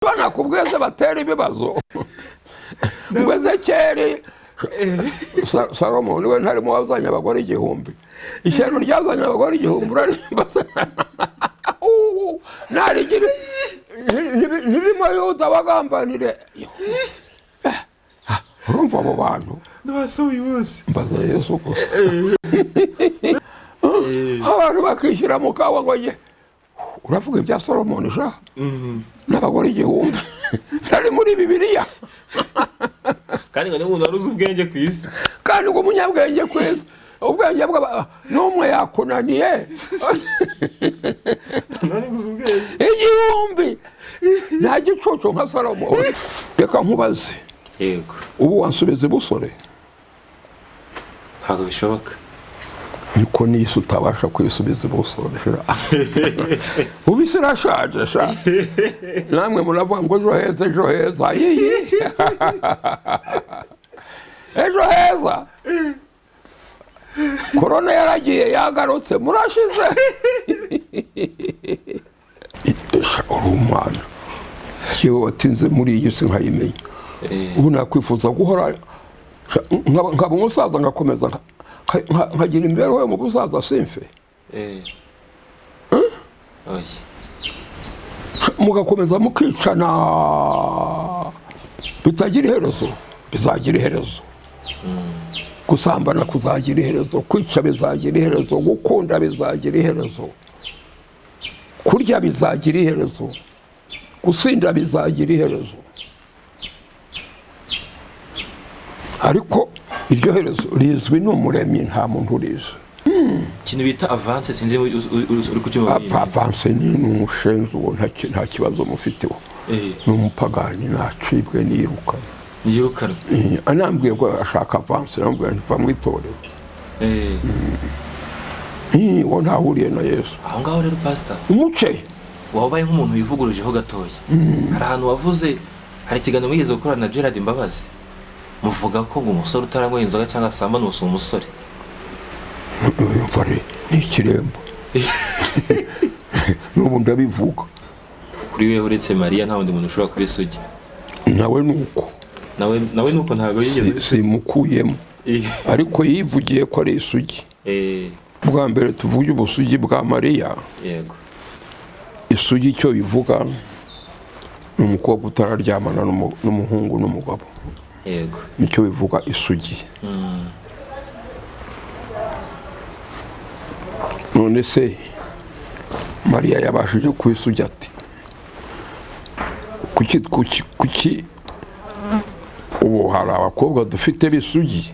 Banakubweze batera ibibazo ngo Ezekeri Salomoni we ntarimo wazanye abagore 1000, ishyano ryazanye abagore 1000 urarimba narigira ntirimo Yuda bagambanire. Urumva abo bantu n'abasuye bose. Mbaza Yesu gusa. Abantu bakishyira mu kawa ngo ye uravuga ibya Solomoni sha n'abagore 1000 ntari muri Bibiliya. Kandi ngo n'umuntu wari uzi ubwenge ku isi. Kandi ngo umunyabwenge ku isi, ubwenge bwa n'umwe yakunaniye. None ngo uzi ubwenge. 1000 nta gicucu nka Solomoni. Reka nkubaze. Yego. Ubu wansubiza ibusore? Ntabwo bishoboka. Niko n'isi utabasha kwisubiza ibusore. Ubu isi irashaje sha. Namwe muravuga ngo ejo heza, ejo heza, yiyi, ejo heza. Korona yaragiye, yagarutse, murashize. Sha, uri umwana yewe watinze muri iyi si nkayimenya. Ubu nakwifuza guhora sha, nkaba umusaza, ngakomeza nkagira imibereho yo mu busaza, simfe. Oya. Mugakomeza mukicana bitagira iherezo, bizagira iherezo. Gusambana kuzagira iherezo, kwica bizagira iherezo, gukunda bizagira iherezo, kurya bizagira iherezo, gusinda bizagira iherezo. Ariko iryo herezo rizwi n'Umuremyi, nta muntu urizi. Ikintu bita avance, sinzi niba uri kucyumva muri iyi minsi. Avanse ni umushenzi uwo, nta kibazo mufiteho. Ni umupagani, nacibwe niruka. Niyirukanwe. Anambwiye ngo ashaka avance, namubwira nti va mu itorero. Uwo ntahuriye na Yesu. Aho ngaho rero, pasita, umuce. Waba ubaye nk'umuntu wivugurujeho gatoya. Hari ahantu wavuze, hari ikiganiro mwigeze gukorana na Gerard Mbabazi, muvuga ko ngo umusore utaranywa inzoga cyangwa asambana si umusore. Yumva ni ikiremba, n'ubu ndabivuga. Kuri we, uretse Mariya, nta wundi muntu ushobora kuba isugi. Nawe ni uko. Nawe nuko ntabwo yigeze. Simukuyemo, ariko yivugiye ko ari isugi. Bwa mbere tuvuge ubusugi bwa Mariya. Yego. Isugi icyo bivuga ni umukobwa utararyamana n'umuhungu n'umugabo. Yego. Nicyo bivuga isugi. None se Mariya yabashije kuba isugi ati kuki ubu hari abakobwa dufite b'isugi?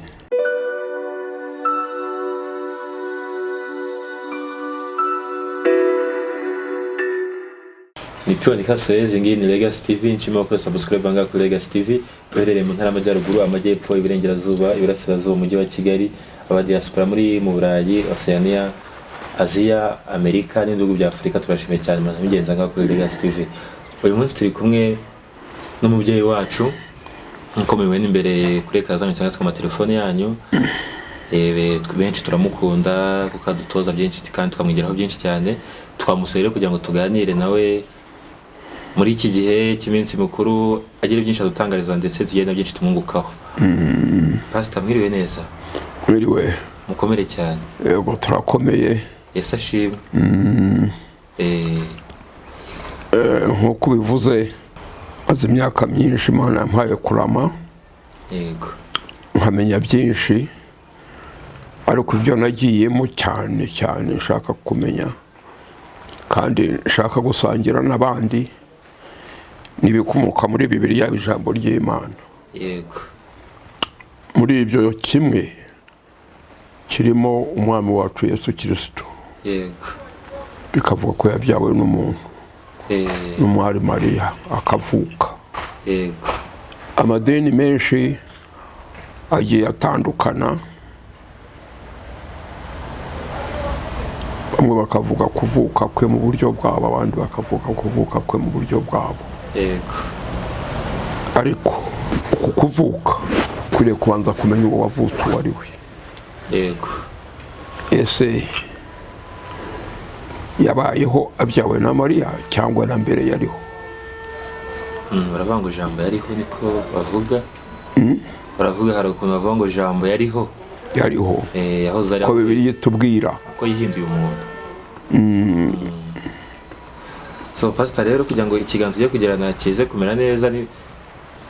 Ni Pioni Kasoezi, ngiyi ni Legacy TV. Nshima gukora subscribe ngaha kuri Legacy TV. Uherereye mu ntara y'Amajyaruguru, Amajyepfo, Iburengerazuba, Iburasirazuba, Umujyi wa Kigali, aba diaspora muri mu Burayi, Oceania, Aziya, Amerika n'ibihugu bya Afurika, turashimiye cyane umuntu mugenza ngaha kuri Legacy TV. Uyu munsi turi kumwe n'umubyeyi wacu nk'uko mubibona imbere kuri ekara zanyu cyangwa se ku matelefone yanyu. Benshi turamukunda kuko adutoza byinshi kandi tukamwigiraho byinshi cyane. Twamusaba rero kugira ngo tuganire nawe muri iki gihe cy'iminsi mikuru, agira byinshi adutangariza ndetse tugire na byinshi tumwungukaho. Pasita, mwiriwe neza? Mwiriwe. Mukomere cyane. Yego, turakomeye. Yesu ashimwe. Nk'uko ubivuze, maze imyaka myinshi Imana yampaye kurama, nkamenya byinshi, ariko ibyo nagiyemo cyane cyane nshaka kumenya kandi nshaka gusangira n'abandi n'ibikomoka muri Bibiliya, ijambo ry'Imana. Muri ibyo kimwe kirimo Umwami wacu Yesu Kirisitu. Bikavuga ko yabyawe n'umuntu, n'umwari Mariya, akavuka. Amadini menshi agiye atandukana, bamwe bakavuga kuvuka kwe mu buryo bwabo, abandi bakavuga kuvuka kwe mu buryo bwabo. Ariko uku kuvuka ukwiriye kubanza kumenya uwo wavutse uwo ari we. Ese yabayeho abyawe na Mariya cyangwa na mbere yariho? Baravuga ngo Jambo yariho, niko bavuga. Baravuga, hari ukuntu bavuga ngo Jambo yariho. Yariho. Yahoze ari ko Bibiliya itubwira. Ko yihinduye umuntu. So pastor, rero kugira ngo ikiganiro tujye kugirana kize kumera neza,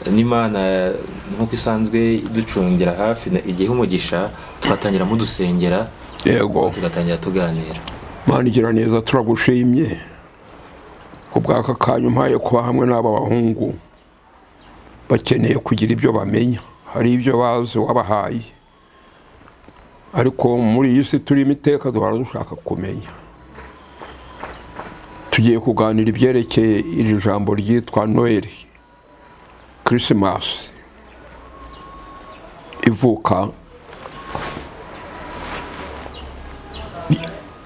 n'Imana nk'uko isanzwe iducungira hafi igihe umugisha, twatangira mudusengera. Yego. Tugatangira tuganira. Mana igira neza, turagushimye ku bw'aka kanya umpaye kuba hamwe n'aba bahungu bakeneye kugira ibyo bamenya. Hari ibyo bazi wabahaye, ariko muri iyi si turimo iteka duhora dushaka kumenya. Tugiye kuganira ibyerekeye iri jambo ryitwa Noheli, Kirisimasi, ivuka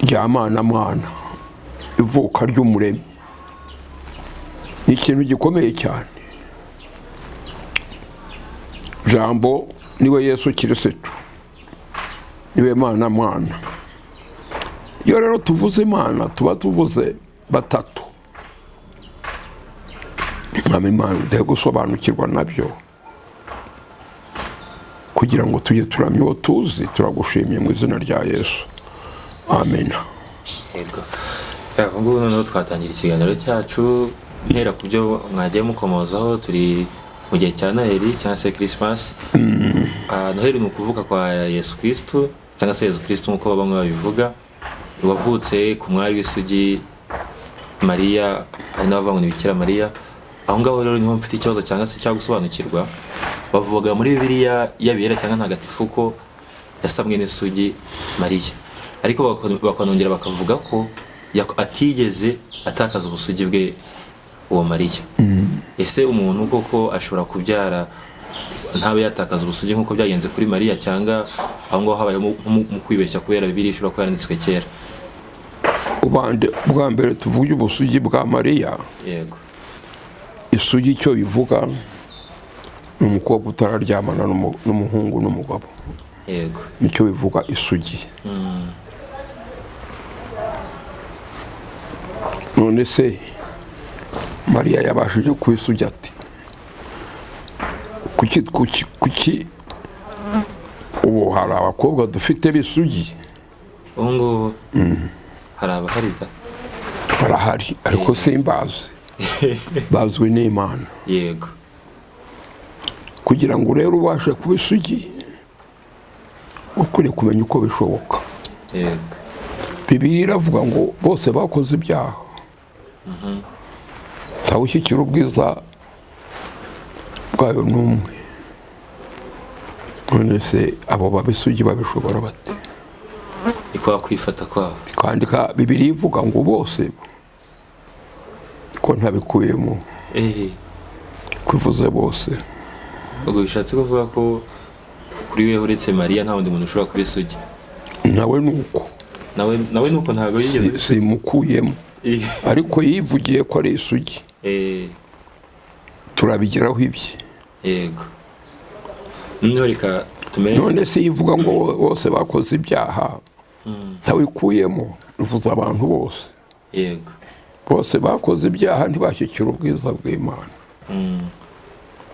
rya Mana Mwana, ivuka ry'Umuremyi. Ni ikintu gikomeye cyane. Jambo niwe Yesu Kirisitu, niwe Mana Mwana. Iyo rero tuvuze Imana, tuba tuvuze batatu. Mwami Imana, uduhe gusobanukirwa nabyo kugira ngo tujye turamya uwo tuzi. Turagushimye mu izina rya Yesu, amen. Yego. Ubu ngubu noneho twatangira ikiganiro cyacu, mpera ku byo mwagiye mukomozaho. Turi mu gihe cya Noheli cyangwa se Christmas. Noheli ni ukuvuka kwa Yesu Kristo cyangwa se Yesu Kristo nk'uko bamwe babivuga, wavutse ku mwari w'isugi Mariya, hari n'abavuga ngo ni Bikira Mariya. Aho ngaho rero niho mfite ikibazo cyangwa se cyangwa gusobanukirwa. Bavuga muri Bibiliya y'abera cyangwa ntagatifu ko yasamwe n'isugi Mariya, ariko bakanongera bakavuga ko atigeze atakaza ubusugi bwe uwo Mariya. Ese umuntu koko ashobora kubyara ntabe yatakaza ubusugi nk'uko byagenze kuri Mariya, cyangwa aho ngaho habayeho mu kwibeshya kubera Bibiliya ishobora kuba yaranditswe kera? Ubande bwa mbere tuvuge ubusugi bwa Mariya. Yego. Isugi icyo bivuga ni umukobwa utararyamana n'umuhungu n'umugabo. Yego. Nicyo bivuga isugi. None se Mariya yabashije kuba isugi ati kuki kuki kuki ubu hari abakobwa dufite b'isugi? Ubu ngubu hari abahari da. Barahari, ariko simbazi, bazwi n'Imana. Yego. Kugira ngo rero ubashe kuba isugi, ukwiriye kumenya uko bishoboka. Yego. Bibiliya iravuga ngo bose bakoze ibyaha, ntawushyikira ubwiza bwayo n'umwe. None se abo babisugi babishobora bate? Ni kwa kwifata kwabo. Kwandika Bibiliya ivuga ngo bose, ko ntabikuyemo. Kuvuze bose. Ubwo bishatse kuvuga ko kuri we uretse Mariya nta wundi muntu ushobora kuba isugi? Nawe ni uko. Nawe nuko ntabwo yigeze. Simukuyemo, ariko yivugiye ko ari isugi. Turabigeraho ibye. Yego, noneho reka tumenye. None se ivuga ngo bose bakoze ibyaha, ntawikuyemo, ivuze abantu bose. Yego. Bose bakoze ibyaha ntibashyikira ubwiza bw'Imana.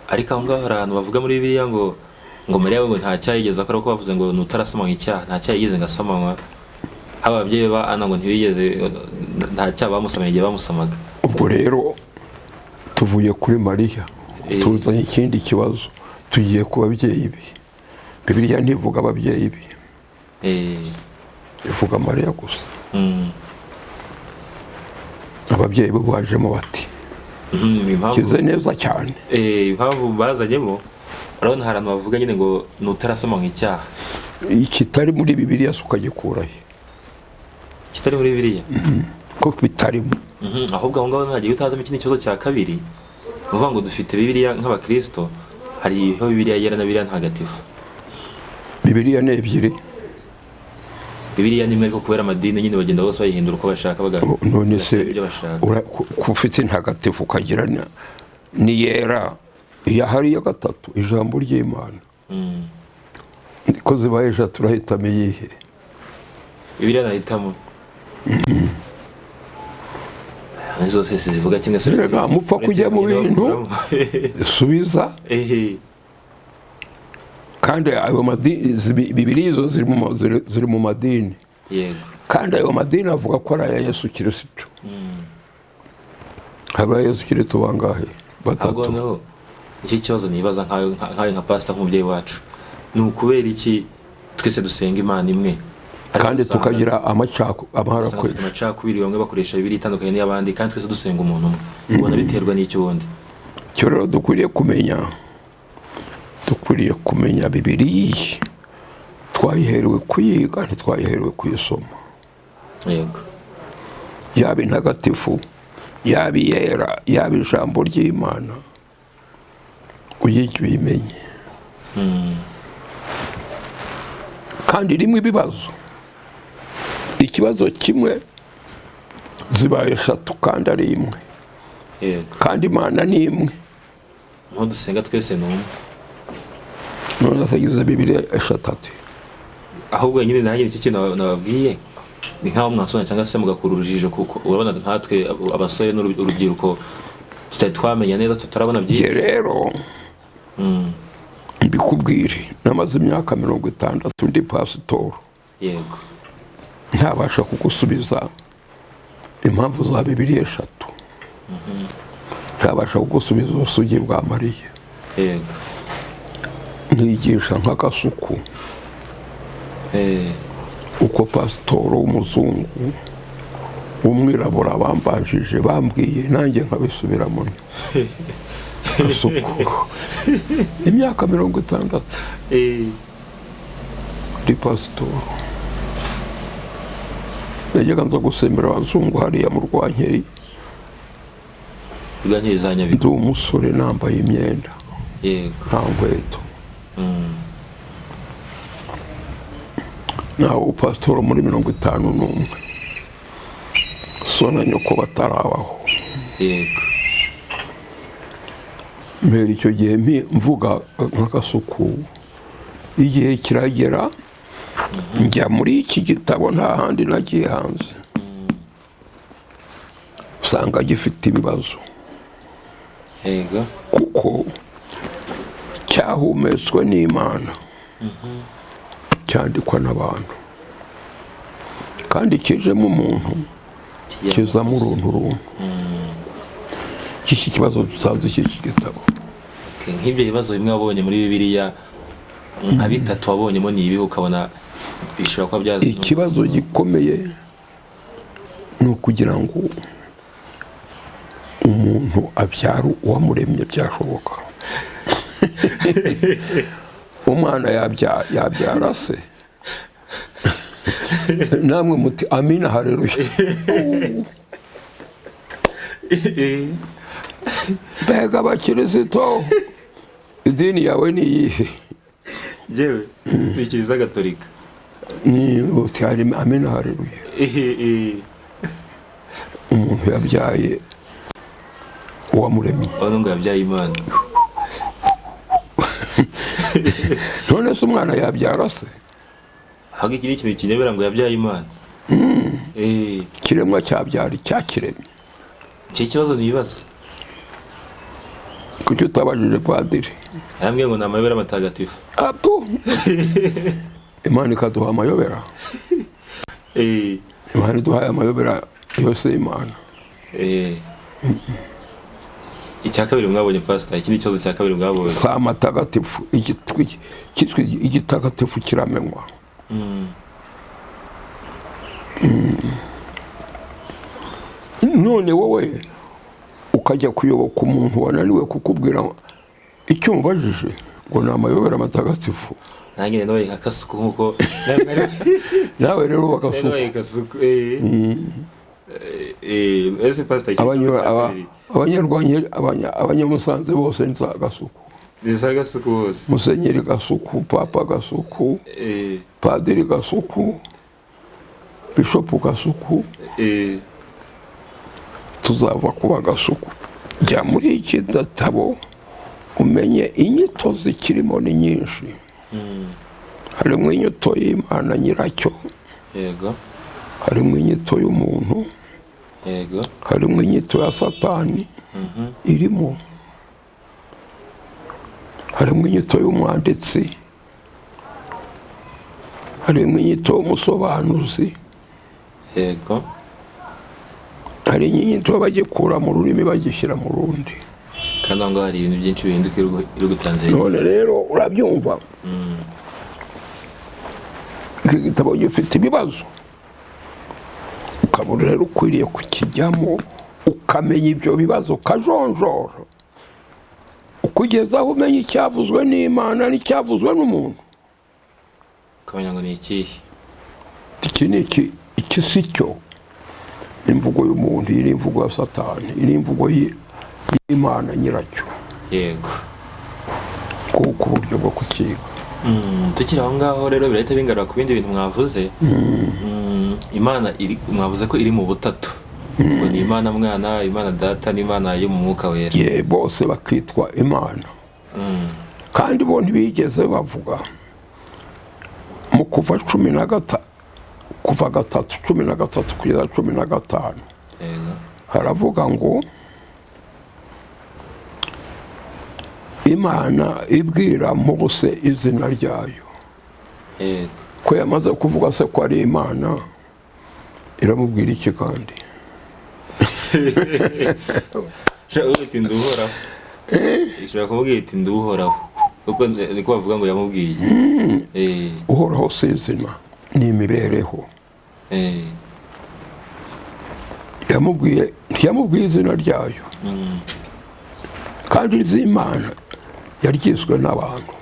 Ariko aho ngaho hari ahantu bavuga muri Bibiliya ngo Mariya we ngo nta cyaha yigeze akora, kuko bavuze ngo nutarasomanywa icyaha, nta cyaha yigeze ngo asomanywa. Haba ababyeyi ba Ana ngo ntibigeze, nta cyaha bamusomye igihe bamusomaga. Ubwo rero tuvuye kuri Mariya, tuzanye ikindi kibazo, tugiye ku babyeyi be. Bibiliya ntivuga ababyeyi be, ivuga Mariya gusa. Ababyeyi be bajemo bati Impamvu kize neza cyane. Impamvu bazanyemo, urabona hari ahantu bavuga nyine ngo nutarasomanywa icyaha. Ikitari muri Bibiliya se ukagikurahe? Kitari muri Bibiliya? Ko bitarimo. Ahubwo aho ngaho ntagiye utazamo ikindi kibazo cya kabiri. Ni ukuvuga ngo dufite Bibiliya nk'abakristo, hariho Bibiliya yera na Bibiliya ntagatifu. Bibiliya ni ebyiri. Bibiliya ni imwe, ariko kubera amadini nyine bagenda bose bayihindura uko bashaka, None se bagashyira ibyo bashaka. Ufite intagatifu ukagira n'iyera, iya hari iya gatatu ijambo ry'Imana, ko zibaye eshatu urahitamo iyihe? Bibiliya nahitamo. Zose zivuga kimwe. Erega mupfa kujya mu bintu. Subiza. Kandi ayo madini, Bibiliya izo ziri mu madini. Kandi ayo madini avuga ko ari aya Yesu Kirisitu. Haba Yesu Kirisitu bangahe? Ahubwo Batatu. Noneho nicyo kibazo nibaza nkawe nka pasita, nk'umubyeyi wacu, ni ukubera iki twese dusenga Imana imwe, ariko Kandi tukagira usanga amaharakwezi? dufite amacakubiri, bamwe bakoresha Bibiliya itandukanye n'iy'abandi, kandi twese dusenga umuntu umwe. Ubona biterwa n'icyo ubundi? Icyo rero dukwiriye kumenya Bibiliya twayiherewe kuyiga, ntitwayiherewe kuyisoma. Yaba intagatifu, yaba iyera, yaba ijambo ry'Imana, uyirye uyimenye. Kandi irimo ibibazo, ikibazo kimwe zibaye eshatu kandi ari imwe. Kandi Imana ni imwe. Aho dusenga twese ni umwe. None se agize Bibiliya eshatu ati? Ahubwo nyine nanjye iki kintu nababwiye ni nk'aho mwasobanura cyangwa se mugakura urujijo, kuko urabona nkatwe abasore n'urubyiruko tutari twamenya neza, tutarabona Njye byinshi. rero mbikubwire, namaze imyaka 60 ndi pasitoro, ntabasha kugusubiza impamvu za Bibiliya eshatu, ntabasha kugusubiza ubusugi bwa Mariya. Nkigisha nk'agasuku uko pasitoro w'umuzungu w'umwirabura bambanjije bambwiye, nanjye nkabisubiramo. Gasuku, imyaka 60 ndi pasitoro, najyaga nza gusembera abazungu hariya mu Rwankeri. Rwankeri za Nyabihu. Ndi umusore, nambaye imyenda, nta nkweto. Nawe pasitoro muri 51, so na nyoko batarabaho. Mbere icyo gihe mvuga nk'agasuku, igihe kiragera njya muri iki gitabo, nta handi nagiye hanze, usanga gifite ibibazo, kuko cyahumetswe n'Imana, cyandikwa n'abantu, kandi kijemo umuntu, Kigera kizamo mu isi. Uruntu runtu iki kibazo dusanze iki gitabo. Okay, nk'ibyo bibazo bimwe wabonye muri Bibiliya, nka bitatu wabonyemo, ni ibi ukabona bishobora kuba byaza? Ikibazo gikomeye ni ukugira ngo umuntu abyara uwamuremye. Byashoboka umwana yabyara se? Namwe muti amina, hareruya. Mbega abakirisito, idini yawe ni iyihe? Yewe, ni Kiliziya Gatolika. Ni uti amina, hareruya. Umuntu yabyaye uwamuremye? Urabona ngo yabyaye Imana. None se umwana yabyara se? Ahubwo iki ni ikintu kinyobera ngo yabyaye Imana. Ikiremwa cyabyara icyakiremye? Icyo kibazo nibaza. Kuki utabajije padiri? Yarambwiye ngo ni amayobera matagatifu. Apu, Imana ikaduha amayobera. Imana iduhaye amayobera yose y'Imana. Icya kabiri mwabonye, pasita, iki ni ikibazo cya kabiri mwabonye. Si amatagatifu, cyitwa igitagatifu kiramenywa. None wowe ukajya kuyoboka umuntu wananiwe kukubwira icyo umubajije, ngo ni amayobera matagatifu. Nanjye nabaye nka Kasuku nk'uko Nawe rero bagasuka. Nabaye Kasuku. Ese pasita, iki ni ikibazo cya kabiri. Abanyarwanya, abanyamusanze bose ni za Gasuku. Ni za Gasuku bose. Musenyeri Gasuku, Papa Gasuku, Padiri Gasuku, Bishopu Gasuku. Tuzava kuba Gasuku. Jya muri iki gitabo umenye inyito zikirimo, ni nyinshi. Harimo inyito y'Imana nyiracyo, harimo inyito y'umuntu. Harimo inyito ya Satani irimo, harimo inyito y'umwanditsi, harimo inyito y'umusobanuzi. Hari inyito bagikura mu rurimi bagishyira mu rundi. Kandi aho ngaho hari ibintu byinshi bihinduka iyo uri gutanze. None rero urabyumva, iki gitabo gifite ibibazo, ukaba rero ukwiriye kukijyamo, ukamenya ibyo bibazo, ukajonjora ukugeza aho umenya icyavuzwe n'Imana n'icyavuzwe n'umuntu. Ukamenya ngo ni ikihe. Iki ni iki, iki si cyo. Imvugo y'umuntu, iyi ni imvugo ya Satani, iyi ni imvugo y'Imana nyiracyo. Kuko uburyo bwo kukiga. Tukiri aho ngaho rero, birahita bingarura ku bindi bintu mwavuze. Imana iri, mwavuze ko iri mu butatu, ngo ni Imana Mwana, Imana Data n'Imana yo mu Mwuka Wera. Ye, bose bakitwa Imana. Kandi bo ntibigeze bavuga mu Kuva 13, Kuva 3:13 kugeza 15. Haravuga ngo Imana ibwira Mose izina ryayo. Ko yamaze kuvuga se ko ari Imana, iramubwira iki kandi? Ushobora kuvuga iti "Nduhoraho", ishobora kumubwira iti "Nduhoraho", kuko niko bavuga ngo yamubwiye. Uhoraho si izina, ni imibereho. Yamubwiye, ntiyamubwiye izina ryayo. Kandi iz'Imana yaryiswe n'abantu.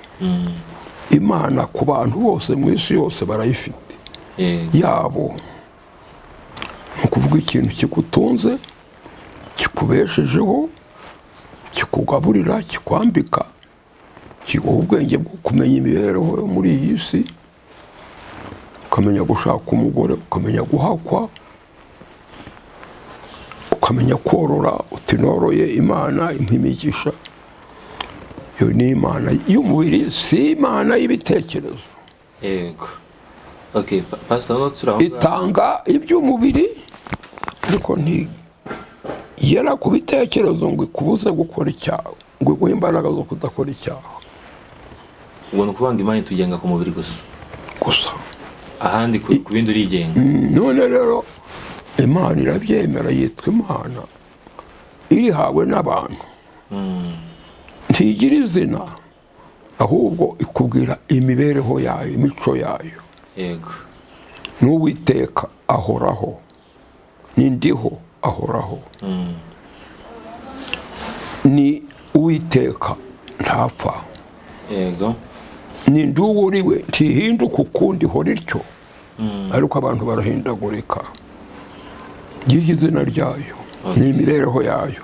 Imana ku bantu bose mu isi yose barayifite. Yabo ni ukuvuga ikintu kigutunze, kikubeshejeho, kikugaburira, kikwambika, kiguha ubwenge bwo kumenya imibereho yo muri iyi si, ukamenya gushaka umugore, ukamenya guhakwa, ukamenya korora, uti "Noroye, Imana impa imigisha." Iyo ni Imana y'umubiri, si Imana y'ibitekerezo. Yego, okay. Pastor, noneho turi aho ngaho. Itanga iby'umubiri, ariko ntigera ku bitekerezo ngo ikubuze gukora icyaha, ngo iguhe imbaraga zo kudakora icyaha. Ubwo ni ukuvuga ngo Imana itugenga ku mubiri gusa? Gusa. Ahandi ku bindi urigenga. None rero Imana irabyemera, yitwa Imana irihawe n'abantu. Ntigira izina, ahubwo ikubwira imibereho yayo, imico yayo. N'Uwiteka ahoraho, ni Ndiho ahoraho. Ni Uwiteka, ntapfa. Ni Nduwuriwe, ntihinduka ukundi, ihora ityo, ariko abantu barahindagurika. Ngiryo izina ryayo, ni imibereho yayo.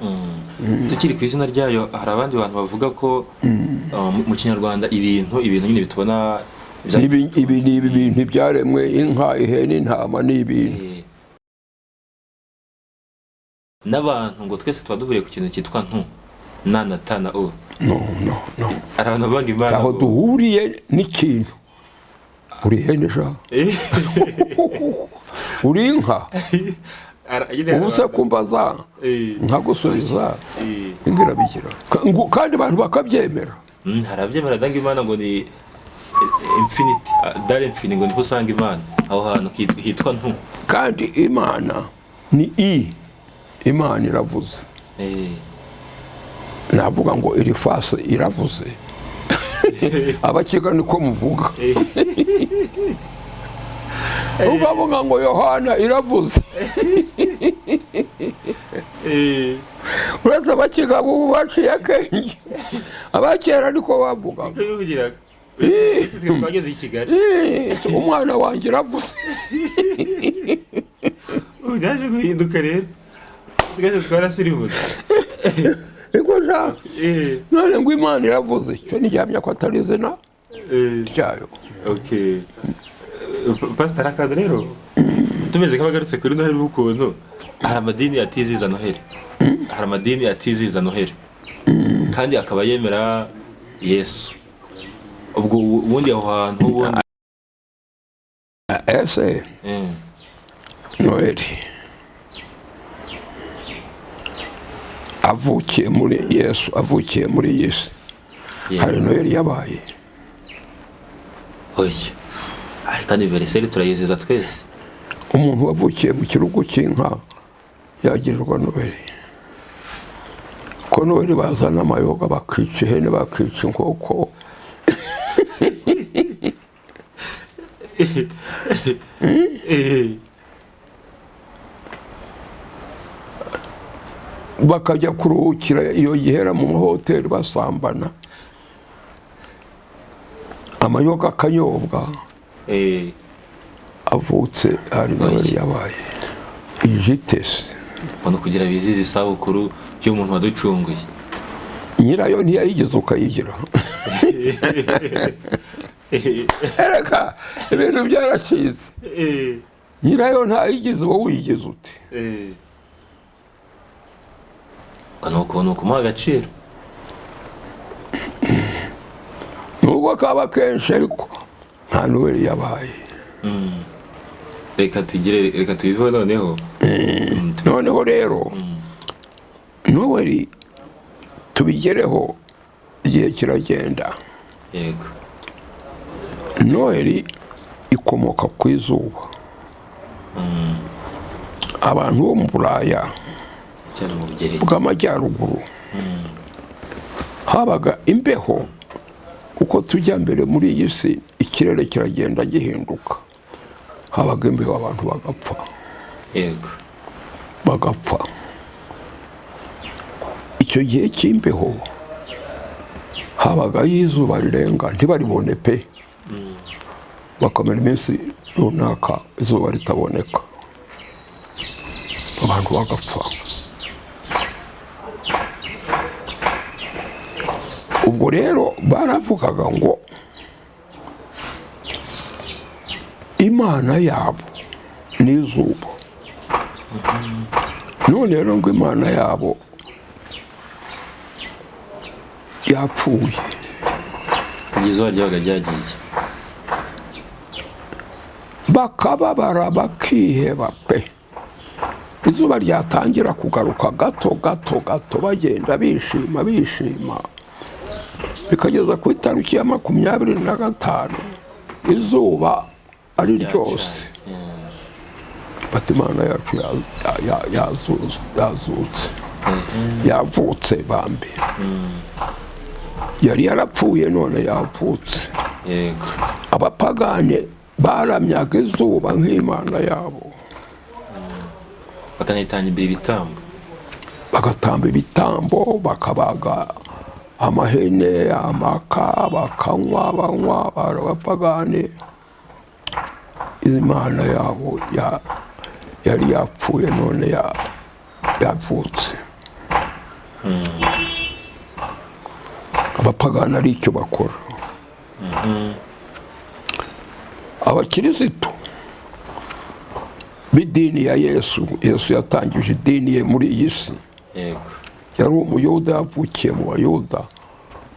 Tukiri ku izina ryayo, hari abandi bantu bavuga ko mu Kinyarwanda ibintu nyine bitubona Ibi ni ibi bintu byaremwe: inka, ihene, intama, ni ibintu. N'abantu ngo twese tuba duhuriye ku kintu cyitwa ntu na na ta na u. No, no, no. Hari abantu bavuga Imana Aho duhuriye n'ikintu, uri ihene sha? Uri inka? Nyine hari Ubu se abantu- kumbaza nkagusubiza, inka irabigira. Kandi abantu bakabyemera. Hari ababyemera danga Imana ngo ni infinity, dans l'infini, ngo niho usanga Imana, aho hantu hitwa ntu. Kandi Imana ni i Imana iravuze. Navuga ngo iri fase iravuze, Abakiga niko muvuga. Ukavuga ngo Yohana iravuze. Uretse Abakiga bubu baciye akenge, abakera niko bavuga. Icyo bivugiraga. Uretse twe twageze i Kigali. Umwana wanjye iravuze. Ubu byaje guhinduka rero, twese twarasirimutse. Niko sha. None ngo Imana iravuze, icyo ntigihamya ko atari izina ryayo. Okay, Pastor, akantu rero tumeze nk'abagarutse kuri Noheli, ukuntu hari amadini atizihiza Noheli, hari amadini atizihiza Noheli kandi akaba yemera Yesu, ubwo ubundi aho hantu ubundi Ese Noheli Avukiye muri Yesu, avukiye muri iyi si, hari Noheli yabaye? Oya, ariko anniversaire turayiziza twese. Umuntu wavukiye mu kirugu cy'inka yagirirwa Noheli? Ko Noheli bazana amayoga, bakica ihene, bakica inkoko. Bakajya kuruhukira iyo gihera mu mahoteli, basambana, amayoga akanyobwa. Avutse, hari Noheli yabaye ijitesi? Ubona kugira bizize isabukuru y'umuntu waducunguye. Nyirayo ntiyayigize, ukayigira. Ereka ibintu byaracitse. Nyirayo ntayigize, wowe uyigize ute? Ni ukumuha agaciro. Nubwo kaba kenshi, ariko nta Noheli yabaye. Reka tugire, reka tubiveho noneho. Noneho rero Noheli tubigereho, igihe kiragenda. Noheli ikomoka ku izuba. Abantu bo mu Buraya Cyane mu Bugereki. bw'amajyaruguru habaga imbeho. Uko tujya mbere muri iyi si, ikirere kiragenda gihinduka. Habaga imbeho, abantu bagapfa. Bagapfa. Icyo gihe cy'imbeho habagayo izuba rirenga ntibaribone pe, bakamara iminsi runaka izuba ritaboneka, abantu bagapfa. Ubwo rero baravugaga ngo imana yabo ni izuba. None rero ngo imana yabo yapfuye. Igihe izuba ryabaga ryagiye. Bakababara, bakiheba pe. Izuba ryatangira kugaruka gato gato gato, bagenda bishima bishima, bikageza ku itariki ya 25, izuba ari ryose. Bati imana yacu yazutse, yavutse bambi. Yari yarapfuye, none yavutse. Abapagane baramyaga izuba nk'imana yabo. Bakanayitambira ibitambo. Bagatamba ibitambo, bakabaga amahene, amaka, bakanywa, banywa. Bari abapagane, imana yabo yari yapfuye, none yavutse. Abapagani ari icyo bakora. Abakirisitu b'idini ya Yesu, Yesu yatangije idini ye muri iyi si. Yari umuyuda, yavukiye mu Bayuda,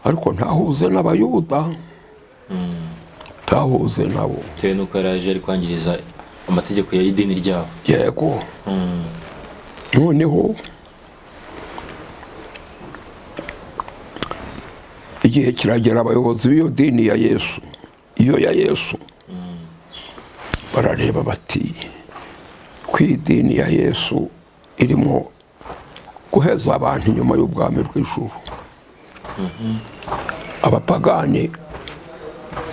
ariko ntahuze n'Abayuda, ntahuze nabo. Bitewe n'uko yari aje ari kwangiriza amategeko y'idini ryabo. Yego. Noneho igihe kiragera, abayobozi b'iyo dini ya Yesu, iyo ya Yesu, barareba bati ko iyi dini ya Yesu irimo guheza abantu inyuma y'ubwami bw'ijuru, abapagani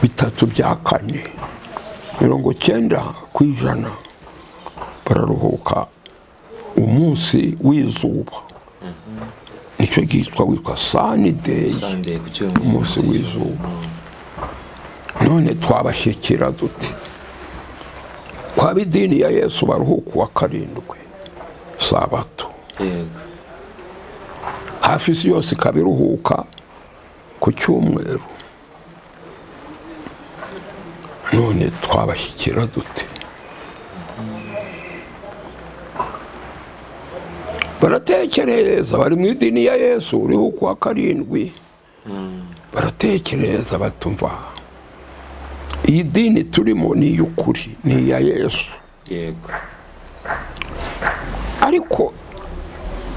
3/4, 90%, bararuhuka umunsi w'izuba, nicyo cyitwa witwa Sunday. Sunday, ku cyumweru. Umunsi w'izuba. None twabashyikira dute kwaba idini ya Yesu baruhuka uwa karindwi, sabato, hafi isi yose ikaba iruhuka ku cyumweru? None twabashyikira dute? Baratekereza, bari mu idini ya Yesu uriho kuwa karindwi, baratekereza batumva iyi dini turimo ni iy'ukuri, ni iya Yesu. Ariko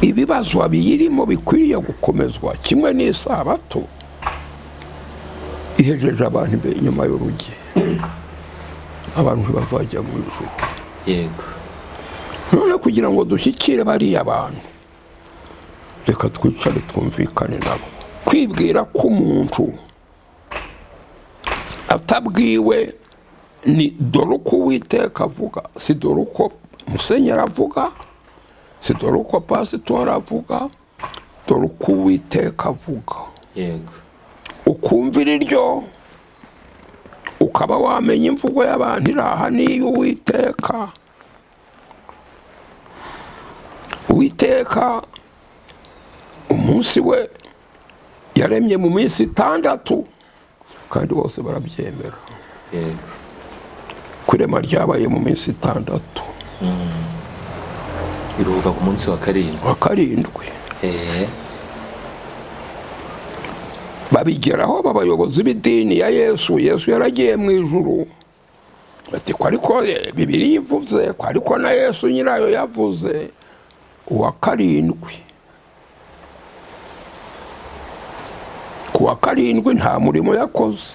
Ibibazo biyirimo bikwiriye gukomezwa kimwe n'isabato ihejeje abantu imbere inyuma y'urugi, abantu ntibazajya mu ijuru. None kugira ngo dushyikire bariya bantu, reka twicare twumvikane nabo. Kwibwira ko umuntu atabwiwe ni dore uko Uwiteka avuga, si dore uko musenyeri avuga, si dore uko pasitori avuga, dore uko Uwiteka avuga. Ukumvira iryo, ukaba wamenya imvugo y'abantu iri aha n'iyo Uwiteka. Uwiteka umunsi we yaremye mu minsi 6, kandi bose barabyemera. Kurema ryabaye mu minsi 6. Iruhuka ku munsi wa 7. Wa 7. Babigeraho abayobozi b'idini ya Yesu. Yesu yaragiye mu ijuru, bati ko ariko Bibiliya ivuze, ko ariko na Yesu nyirayo yavuze, uwa 7. Ku wa 7 nta murimo yakoze,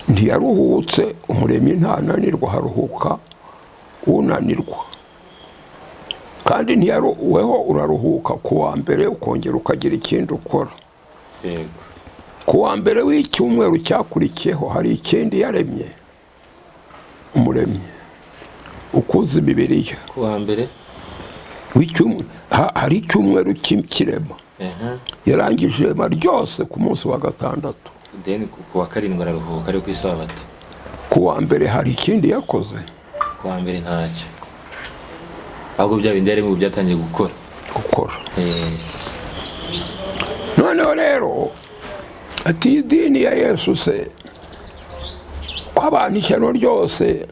ntiyaruhutse. Umuremyi ntananirwa, haruhuka unanirwa. Kandi ntiyaruweho, uraruhuka ku wa mbere ukongera ukagira ikindi ukora. Ku wa mbere w'icyumweru cyakurikiyeho hari ikindi yaremye, umuremyi ukuze Bibiliya. Ku wa mbere hari icyumweru cy'ikirema. Yarangije irema ryose ku munsi wa 6. Then ku wa 7 araruhuka, ari ku isabato. Ku wa mbere hari ikindi yakoze. Ku wa mbere ntacyo, ahubwo bya bindi yaremwe byatangiye gukora. Gukora. Noneho rero ati idini ya Yesu se ko abantu ishyano ryose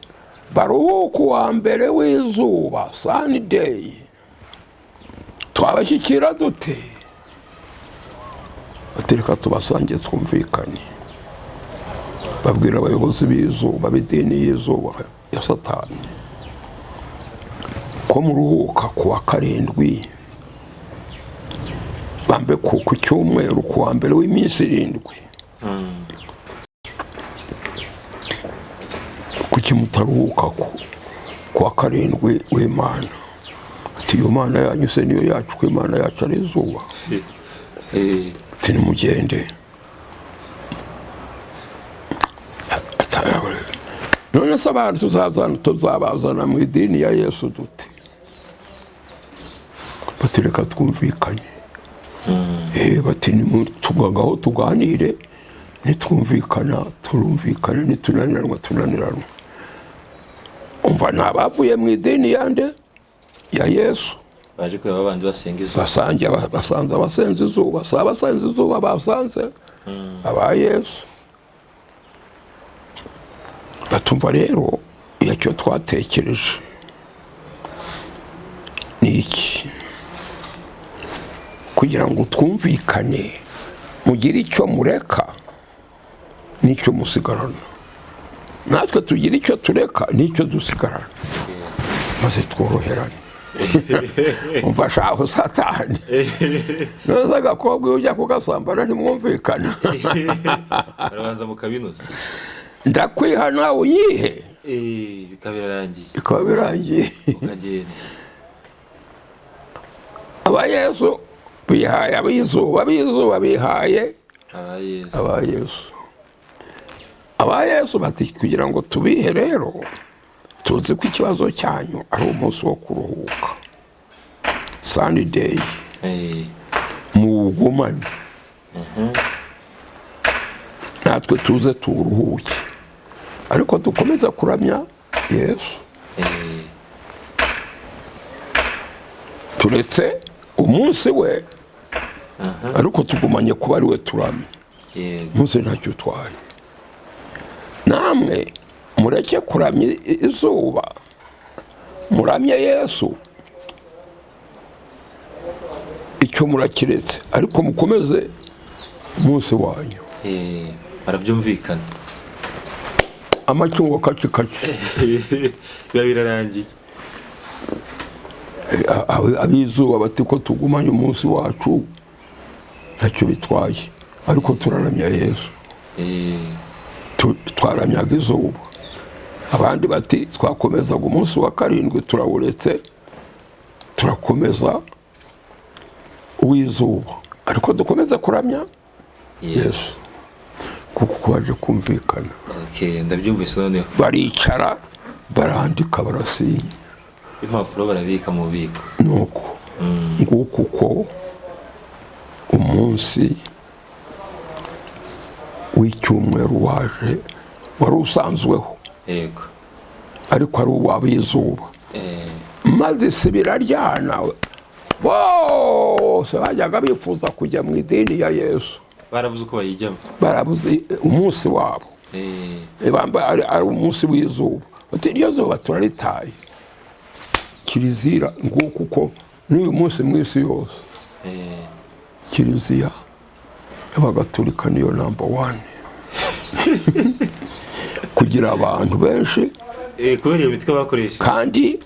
baruhuka uwa mbere w'izuba, Sunday, twabashyikira dute? Ati reka tubasange twumvikane. Babwira abayobozi b'izuba b'idini y'izuba ya Satani ko muruhuka ku wa 7, bambe ku cyumweru, ku wa mbere w'iminsi 7, kuki mutaruhuka ku wa 7 w'Imana? Ati iyo Mana yanyu se niyo yacu, ko Imana yacu ari izuba? Ati nimugende. None se abantu tuzabazana mu idini ya Yesu dute? Bati reka twumvikane. Bati nimutugagaho tuganire, nitwumvikana turumvikana, nitunaniranwa tunaniranwa. Umva, nta bavuye mu idini yande ya Yesu baje kureba abandi basenga izuba. Basanze basanze abasenza izuba, si abasenza izuba basanze aba Yesu. Batumva rero icyo twatekereje ni iki, kugira ngo twumvikane, mugire icyo mureka n'icyo musigarana, natwe tugire icyo tureka n'icyo dusigarana, maze tworoherane. Umva shaho Satani, none agakobwa iyo ujya kugasambana ntimwumvikana. Barabanza mukabinoza. Ndakwihana unyihe. Bikaba birarangiye. Bikaba birangiye. Ukagenda. Aba Yesu bihaye abizuba, abizuba bihaye aba Yesu. Aba Yesu. Aba Yesu bati kugira ngo tubihe rero, tuzi ko ikibazo cyanyu ari umunsi wo kuruhuka, Sunday, muwugumane, natwe tuze tuwuruhuke, ariko dukomeze kuramya Yesu. Turetse umunsi we, ariko tugumanye kuba ari we turamya. Umunsi ntacyo utwaye. Namwe mureke kuramya izuba, muramye Yesu. Icyo murakiretse, ariko mukomeze umunsi wanyu. Barabyumvikana. Amatungo kaci kaci. Biba birarangiye. Ab'izuba bati ko tugumanye umunsi wacu ntacyo bitwaye, ariko turaramya Yesu. Twaramyaga izuba. Abandi bati twakomezaga umunsi wa karindwi turawuretse, turakomeza uw'izuba, ariko dukomeze kuramya Yesu, kuko baje kumvikana. Okay, ndabyumvise noneho. Baricara, barandika, barasinya. Impapuro barabika mu bubiko. Nuko nguko uko umunsi w'icyumweru waje, wari usanzweho, ariko ari uw'ab'izuba. Maze isi biraryana, bose bajyaga bifuza kujya mu idini ya Yesu. Barabuze uko bayijyamo. Barabuze umunsi wabo. Bamba ari umunsi w'izuba, bati iryo zuba turaritaye. Kiliziya, nguko uko n'uyu munsi mu isi yose, Kiliziya y'Abagatulika niyo number one kugira abantu benshi. Kubera iyo mitwe bakoresha. Kandi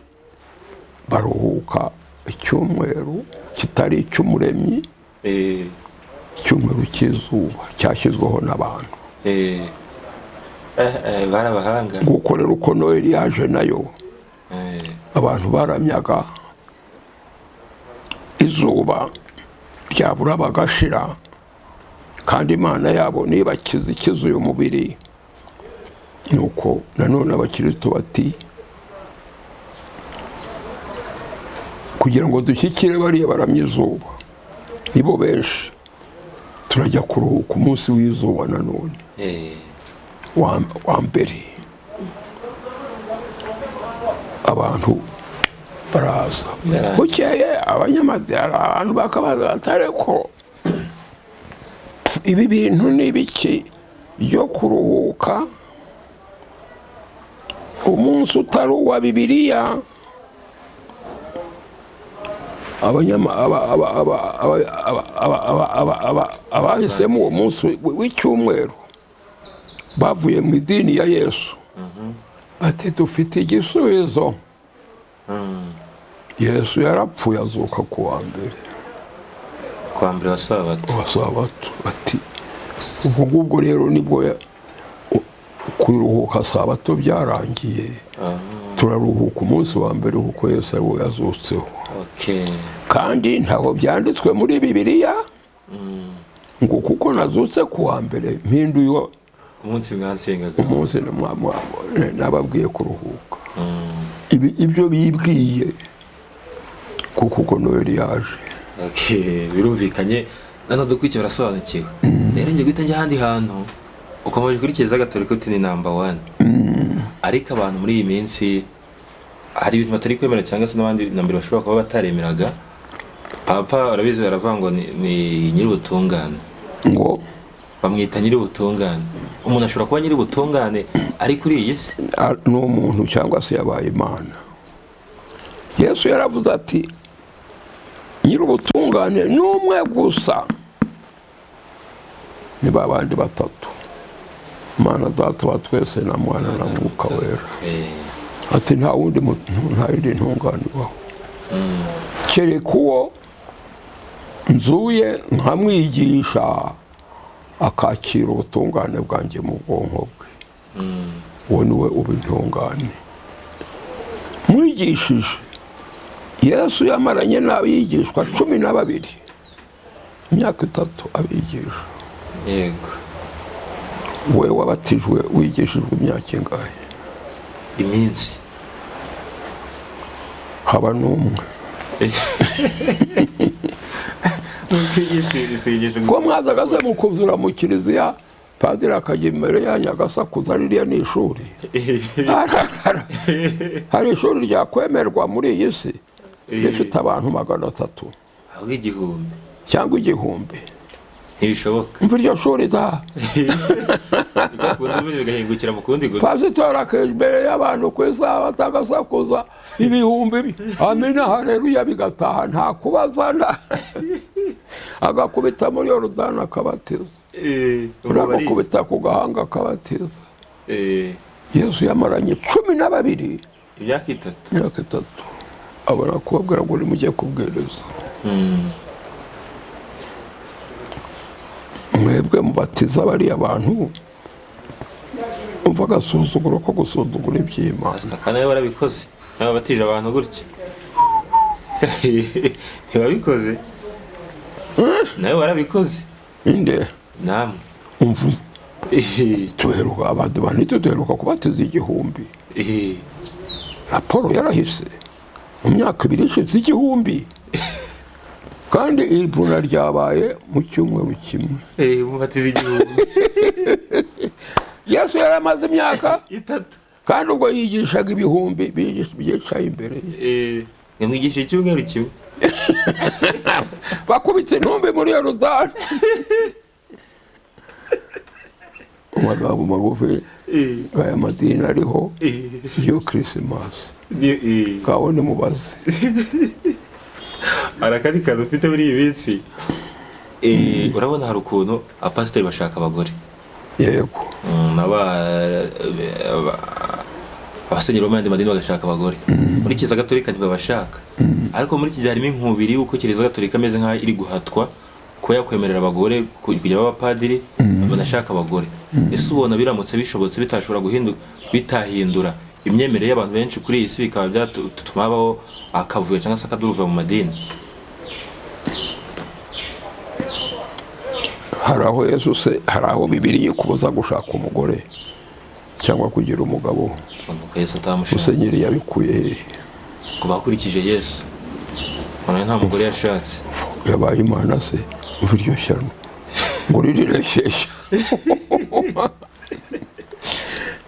baruhuka icyumweru kitari icy'Umuremyi, icyumweru cy'izuba cyashyizweho n'abantu. Bari abahanga. Nguko rero uko Noheli yaje nayo. Abantu baramyaga izuba, ryabura bagashira, kandi Imana yabo nibakiza ikiza uyu mubiri. Nuko nanone abakristo bati kugira ngo dushyikire bariya baramya izuba, nibo benshi, turajya kuruhuka umunsi w'izuba nanone wa mbere. Abantu baraza. Baraza. Bukeye abanyamadini, abantu bakabaza batare ko ibi bintu ni ibiki byo kuruhuka umunsi utari uwa Bibiliya? Abanyama aba- aba- aba- aba- aba- aba- aba- aba- aba- abahisemo uwo munsi w'icyumweru bavuye mu idini ya Yesu ati dufite igisubizo. Yesu yarapfuye, azuka ku wa mbere. Kwa mbere wa sabato. Wa sabato. Ati ubwo ngubwo rero nibwo kuruhuka sabato byarangiye. Turaruhuka umunsi wa mbere kuko Yesu ari wo yazutseho. Kandi ntabwo byanditswe muri Bibiliya ngo kuko nazutse ku wa mbere mpinduye umunsi mwansengaga. Umunsi nababwiye kuruhuka. Ibyo bibwiye kuko uko Noheli yaje. Okay, birumvikanye, nano dukurikiye barasobanukiwe. Rero njye guhita njya ahandi hantu, ukomeje kuri Kiliziya Gatolika uti ni number one, ariko abantu muri iyi minsi hari ibintu batari kwemera, cyangwa se n'abandi na mbere bashobora kuba bataremeraga. Papa urabizi, baravuga ngo ni nyir'ubutungane. Ngo? Bamwita nyir'ubutungane. Umuntu ashobora kuba nyir'ubutungane ari kuri iyi si? Ni umuntu cyangwa se yabaye Imana? Yesu yaravuze ati nyir'ubutungane ni umwe gusa, ni ba bandi batatu, Imana Data wa twese na Mwana na Mwuka Wera. Ati nta wundi nta yindi ntungane ibaho kereka uwo nzuye nkamwigisha akakira ubutungane bwanjye mu bwonko bwe. Uwo ni we uba intungane mwigishije. Yesu yamaranye n'abigishwa 12 imyaka 3 abigisha. We wabatijwe wigishijwe imyaka ingahe? Iminsi. Haba n'umwe. Ko mwazaga se mukuzura mu kiliziya, padiri akajya imbere yanyu agasakuza, ririya ni ishuri? Hari ishuri ryakwemerwa muri iyi si rifite abantu 300? Ahubwo 1000. Cyangwa 1000. Ntibishoboka. Mva iryo shuri da. Bigakunda ubundi bigahingukira mu kundi gutwi. Pasitori akajya imbere y'abantu ku isaha atagasakuza, ibihumbi amina hareruya bigataha, nta kubaza, agakubita muri Yorodani akabatiza, uragukubita ku gahanga akabatiza. Yesu yamaranye 12 Imyaka 3. Imyaka 3. Abona kubabwira ngo nimujye kubwiriza. Mwebwe mubatiza bariya bantu, umva agasuzuguro ko gusuzugura iby'Imana. Pastor, kandi nawe warabikoze, nawe wabatije abantu gutya, ntiwabikoze? Nawe warabikoze. Inde? Namwe. Umva, tuheruka abantu bantu, duheruka kubatiza 1000. Raporo yarahise mu myaka 2 ishize, 1000, kandi ivuna ryabaye mu cyumweru kimwe. Mubatiza 1000. Yesu yari amaze imyaka 3. Kandi ubwo yigishaga ibihumbi byicaye imbere ye. Nyamwigisha icyumweru kimwe. Bakubitse intumbi muri Yorodani. Mu magambo magufi, aya madini ariho iyo Kirisimasi kabone mubaze. Hari akandi kantu ufite muri iyi minsi. Urabona hari ukuntu abapasiteri bashaka abagore. Yego. Abasenyeri bo mu yandi madini bagashaka abagore. Muri Kiliziya Gatolika ntibabashaka, ariko muri iki gihe harimo inkubiri y'uko Kiliziya Gatolika imeze nk'aho iri guhatwa kuba yakwemerera abagore kugira abapadiri banashaka abagore. Ese ubona biramutse bishobotse bitashobora guhinduka, bitahindura imyemerere y'abantu benshi kuri iyi si, bikaba byatuma habaho akavuyo cyangwa se akaduruvayo mu madini? Hari aho Yesu se, hari aho Bibiliya ikubuza gushaka umugore cyangwa kugira umugabo? Nuko Yesu atamushatse. Musenyeri yabikuye hehe? Kuva akurikije Yesu, ubona nta mugore yashatse. Yabaye Imana se? Umva iryo shyano ngo ririreshyeshya.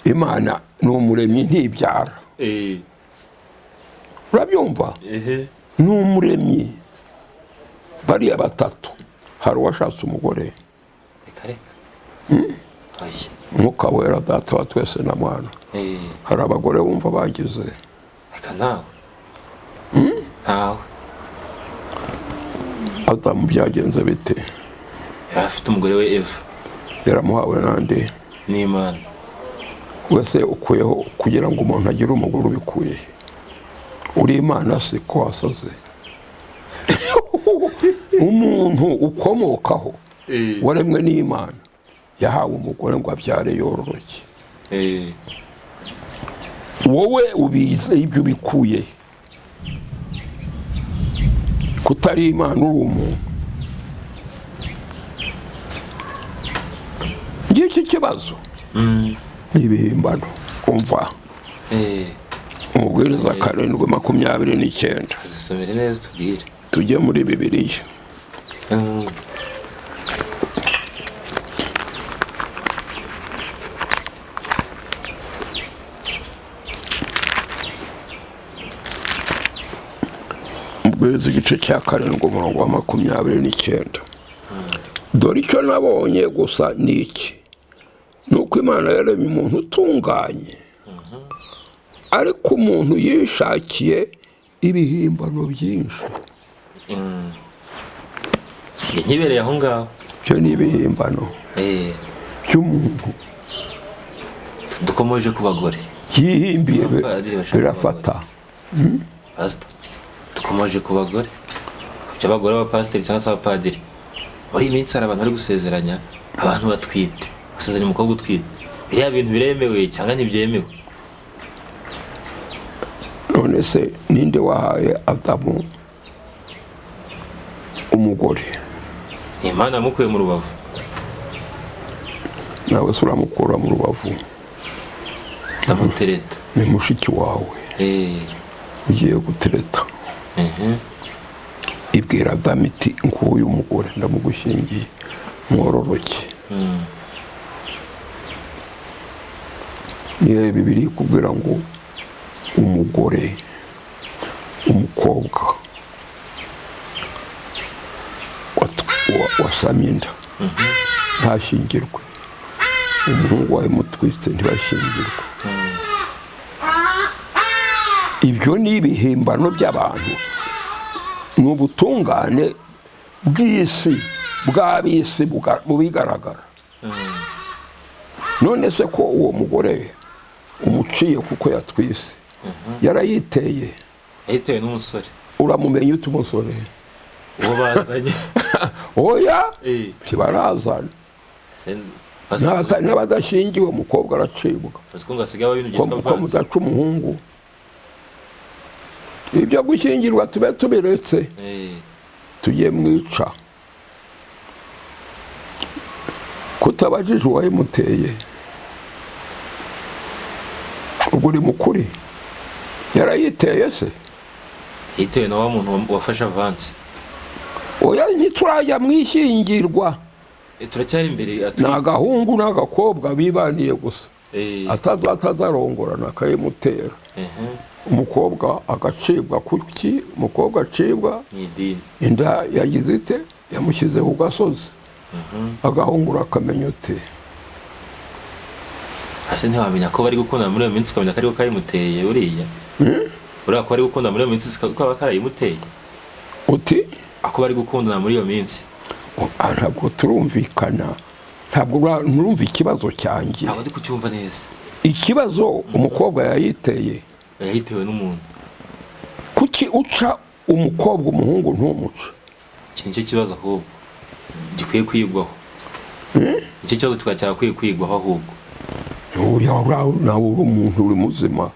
Imana ni umuremyi, ntibyara. Urabyumva? Ehe. Ni umuremyi. Bariya batatu, hari uwashatse umugore? Reka reka, oya. Mwuka Wera, Data wa twese na Mwana, hari abagore wumva bagize? Reka, nawe ntawe. Adamu byagenze bite? Yari afite umugore we Eva. Yaramuhawe n'andi? N'Imana. Wese ukuyeho kugira ngo umuntu agire umugore, ubikuye he? Uri Imana se ko wasaze? Umuntu ukomokaho waremwe n'Imana yahawe umugore ngo abyare yororoke. Wowe ubize ibyo ubikuye he? Kutari Imana, uri umuntu. Ngiki kibazo ni ibihimbano. Umva, Umubwiriza 7:29. Dusomere neza tubwire. Tujye muri Bibiliya. Umubwiriza igice cya 7, umurongo wa 29: "Dore icyo nabonye gusa ni iki, ni uko Imana yaremye umuntu utunganye, ariko umuntu yishakiye ibihimbano byinshi." Njye nkibereye aho ngaho. Ibyo ni ibihimbano by'umuntu. Dukomeje ku bagore. Yihimbiye Abapadiri bashaka birafata. Pastor, dukomeje ku bagore, by'abagore b'abapasiteri cyangwa se abapadiri. Muri iyi minsi hari abantu bari gusezeranya abantu batwite, basezeranya umukobwa utwite. Biriya bintu biremewe cyangwa ntibyemewe? None se ninde wahaye Adamu umugore? Ni Imana yamukuye mu rubavu. Nawe se uramukura mu rubavu? Ndamutereta. Ni mushiki wawe ugiye gutereta. Ibwira Adamu iti: "Nguyu umugore ndamugushyingiye, mwororoke." Niyo Bibiliya ikubwira ngo umugore, umukobwa wasamye inda ntashyingirwe, umuhungu wawe mutwitse ntibashyingirwe, ibyo ni ibihimbano by'abantu, ni ubutungane bw'isi, bw'ab'isi mu bigaragara. None se ko uwo mugore umuciye kuko yatwise, yarayiteye? Yayitewe n'umusore. Uramumenya ute umusore? Uwo bazanye. Oya, ntibarazana. N'abadashingiwe umukobwa aracibwa. Ko ngo hasigaye ibintu Ko byitwa ko avanse. Mudaca umuhungu, ibyo gushyingirwa tube tubiretse. Tujye mwica kutabajije uwayimuteye, ubwo uri mukuri, yarayiteye se? Yitewe na wa muntu wafashe avance. Oya, ntiturajya mu ishyingirwa. Turacyari imbere. Ni agahungu n'agakobwa bibaniye gusa, atazarongorana, akayimutera. Umukobwa agacibwa. Kuki umukobwa acibwa? Mu idini. Inda yagize ite? Yamushyize ku gasozi. Agahungu urakamenya ute? Hasi ntiwamenya ko bari gukundana muri iyo minsi, ukamenya ko ariko kayimuteye buriya. Buriya ko bari gukundana muri iyo minsi, ko kaba karayimuteye. Uti? Ako bari gukundana muri iyo minsi. Ah, ntabwo turumvikana, ntabwo nturumva ikibazo cyanjye. Ntabwo ndi kucyumva neza. Ikibazo, umukobwa yayiteye. Yayitewe n'umuntu. Kuki uca umukobwa, umuhungu ntumuce? Iki nicyo kibazo ahubwo gikwiye kwigwaho. Nicyo kibazo tukaba cyakwiye kwigwaho ahubwo. Oya, nawe uri umuntu, uri muzima,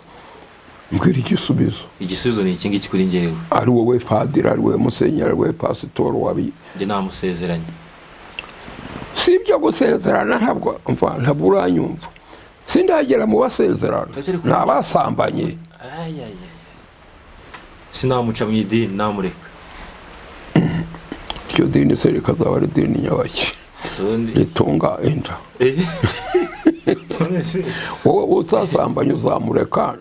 mbwira igisubizo. Igisubizo ni iki ngiki kuri njyewe. Ari wowe padiri, ari wowe musenyeri, ari wowe pasitori, wabi. Njye namusezeranye. Si ibyo gusezerana, ntabwo mva, ntabwo uranyumva, sindagera mu basezerana. Turacyari ku- Ni abasambanye. Sinamuca mu idini, namureka. Iryo dini se rikazaba ari idini nyabaki Ese ubundi ritunga inda? None se Wowe uzasambanye uzamureka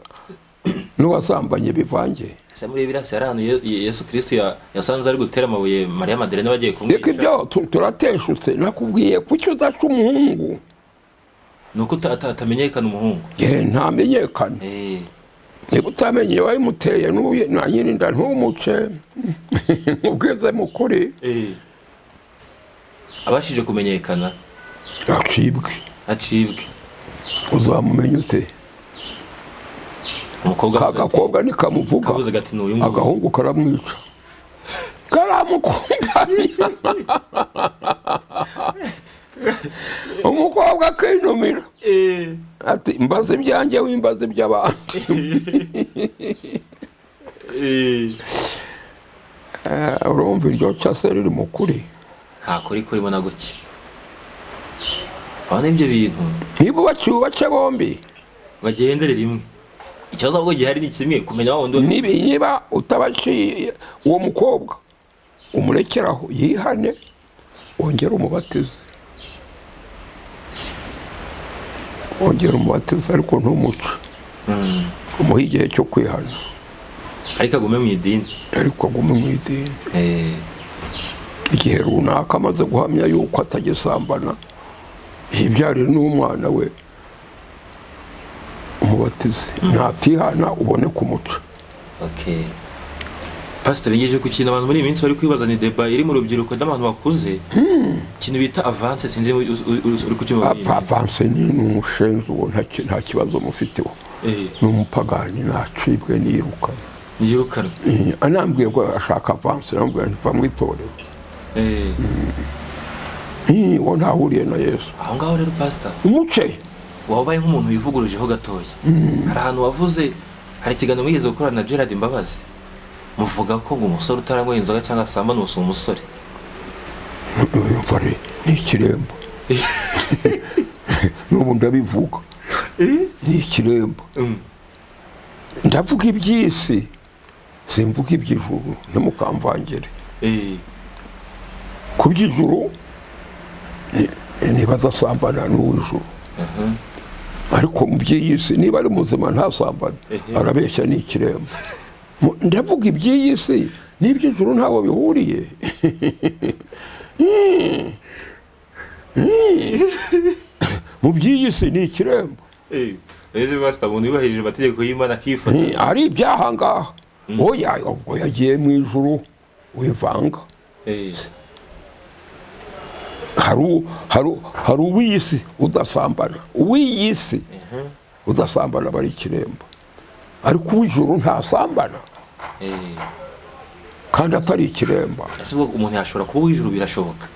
n'uwasambanye bivange? Ese muri birasi hari ahantu Yesu Kristo yasanze ari gutera amabuye Mariya Madelene bagiye Reka kumwica? ibyo turateshutse. Nakubwiye kuki udaca umuhungu. Ni uko atamenyekana umuhungu. Ye, ntamenyekane. Niba utamenye wayimuteye na nyir'inda, ntumuce, ubwize mukuri. Abashije kumenyekana. Acibwe. Acibwe. Uzamumenya ute? Umukobwa Ka avuze ati- gakobwa nikamuvuga. Kavuze gati: "Ni uyu nguyu." Agahungu karamwica, karamukumbanya, umukobwa akinumira ati: "Mbaze ibyanjye, wimbaze iby'abandi." Urumva iryo case riri mu kuri? Nta kuri kurimo na guke. Abona ibyo bintu. Niba ubaciye, ubace bombi. Bagendere rimwe. Ikibazo ahubwo gihari ni kimwe: kumenya wa wundi. Niba utabaciye, uwo mukobwa umurekeraho yihane, wongere umubatize, wongere umubatize, ariko ntumuce. Umuhe igihe cyo kwihana. Ariko agume mu idini. Ariko agume mu idini igihe runaka, amaze guhamya yuko atagisambana, yibyarire n'umwana we, umubatize. Natihana, ubone kumuca. Okay. Pastor, ngejeje ku kintu abantu muri iyi minsi bari kwibaza, ni débat iri mu rubyiruko n'abantu bakuze. Ikintu bita avance, sinzi niba uri kucyumva muri iyi minsi. Avance ni umushenzi uwo, nta kibazo mufiteho. Ni umupagani, nacibwe, nirukana. Niyirukanwe. Anambwiye ngo ashaka avance, namubwira nti: "Va mu itorero." Uwo ntahuriye na Yesu. Aho ngaho rero, Pastor, umuce. Wabaye nk'umuntu wivugurujeho gatoya. Hari ahantu wavuze, hari ikiganiro mwigeze gukorana na Gerard Mbabazi, muvuga ko ngo umusore utaranyweye inzoga cyangwa asambana si umusore. Yumva ni ikiremba, n'ubu ndabivuga, ni ikiremba. Ndavuga iby'isi, simvuga iby'ijuru, ntimukamvangire. Ku by'ijuru ntibazasambana n'uw'ijuru, ariko mu by'iyi si, niba ari muzima ntasambane, arabeshya, ni ikiremba. Ndavuga iby'iyi si n'iby'ijuru ntaho bihuriye. Mu by'iyi si ni ikiremba. Ese Pastor, umuntu yubahirije amategeko y'Imana akifata? Ari ibyaha ngaha, oya, ubwo yagiye mu ijuru, wivanga. Hari uw'iyi si udasambana, uw'iyi si udasambana aba ari ikiremba, ariko uw'ijuru ntasambana. Kandi atari ikiremba. Ese ubwo umuntu yashobora kuba uw'ijuru? Birashoboka?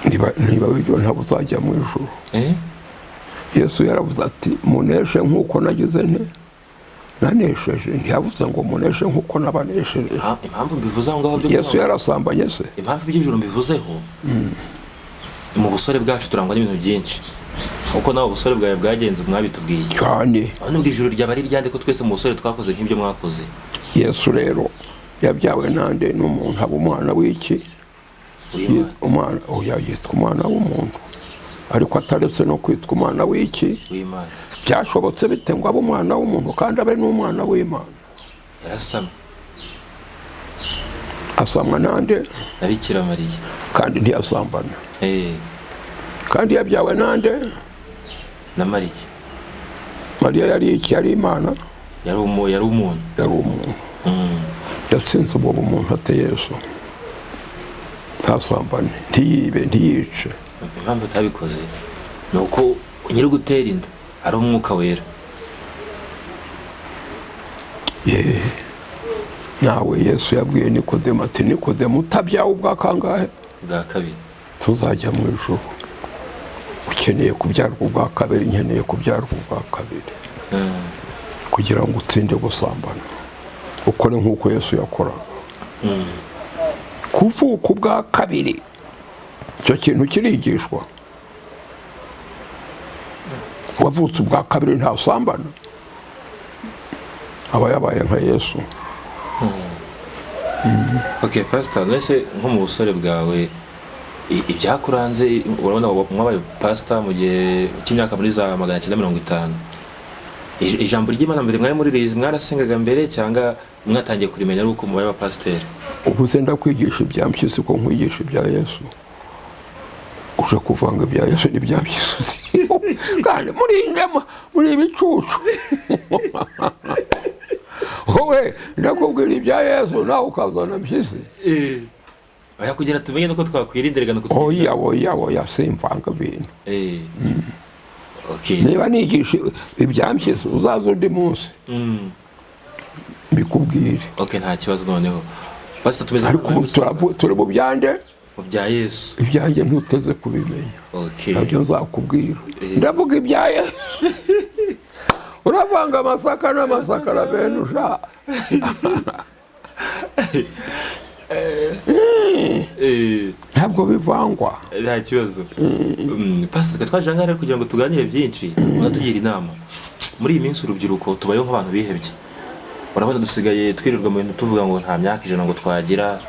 Niba bityo, ntabwo uzajya mu ijuru. Yesu yaravuze ati: "Muneshe nk'uko nagize nte? Nanesheje." Ntiyavuze ngo muneshe nk'uko nabaneshereje. Impamvu mbivuze aho ngaho byo Yesu yarasambanye se? Impamvu iby'ijuru mbivuzeho, mu busore bwacu turangwa n'ibintu byinshi, uko nawe ubusore bwawe bwagenze mwabitubwiye. Cyane. Aho nubwo ijuru ryaba ari iryande, ko twese mu busore twakoze nk'ibyo mwakoze? Yesu rero yabyawe nande? N'umuntu. Aba umwana w'iki? W'Imana. Umwana, oya, yitwa umwana w'umuntu, ariko ataretse no kwitwa umwana w'iki? W'Imana. Byashobotse bite ngo abe umwana w'umuntu kandi abe n'umwana w'Imana? Yarasamwe. Asamwa nande? Na Bikira Mariya. Kandi ntiyasambana. Kandi yabyawe nande? Na Mariya. Mariya yari iki? Yari Imana? Yari umuntu. Yari umuntu. Yatsinze ubwo bumuntu ate Yesu? Ntasambane, ntiyibe, ntiyice. Impamvu utabikoze ni uko nyiri gutera inda ari Umwuka Wera. Ye, nawe Yesu yabwiye Nikodemu ati: "Nikodemu, utabyawe ubwa kangahe?" Bwa kabiri. Tuzajya mu ijuru. Ukeneye kubyarwa ubwa kabiri, nkeneye kubyarwa ubwa kabiri. Kugira ngo utsinde gusambana, ukore nk'uko Yesu yakoraga. Kuvuka ubwa kabiri, icyo kintu kirigishwa. Wavutse ubwa kabiri ntasambana, aba yabaye nka Yesu. Ok, pastor, mbese nko mu busore bwawe, ibyakuranze, urabona mwabaye pastor mu gihe cy'imyaka muri za 950. Ijambo ry'Imana mbere mwari muririzi, mwarasengaga mbere, cyangwa mwatangiye kurimenya ari uko mubaye abapasiteri? Ubu se ndakwigisha ibya Mpyisi ko nkwigisha ibya Yesu? Uje kuvanga ibya Yesu n'ibya Mpyisi, kandi muri indema, muri ibicucu. Wowe ndakubwira ibya Yesu, nawe ukazana Mpyisi. Oya, kugira tumenye nuko twakwirinda reka nuko. Oya, oya, oya, simvanga ibintu. Okay. Niba nigisha ibya Mpyisi, uzaza undi munsi mbikubwire. Ok, nta kibazo. Noneho pastor, tumeze Ariko ubu turi mu byande? Mu bya Yesu. Ibyanjye ntuteze kubimenya. Okay. Nabyo nzakubwira. Ndavuga ibya Yesu, uravanga amasaka n'amasakaramentu sha. Ntabwo bivangwa. Nta kibazo. Pastor, twe twaje ahangaha rero kugira ngo tuganire byinshi, unatugira inama. Muri iyi minsi urubyiruko tubayeho nk'abantu bihebye. Urabona dusigaye twirirwa mu bintu tuvuga ngo nta myaka 100 ngo twagira,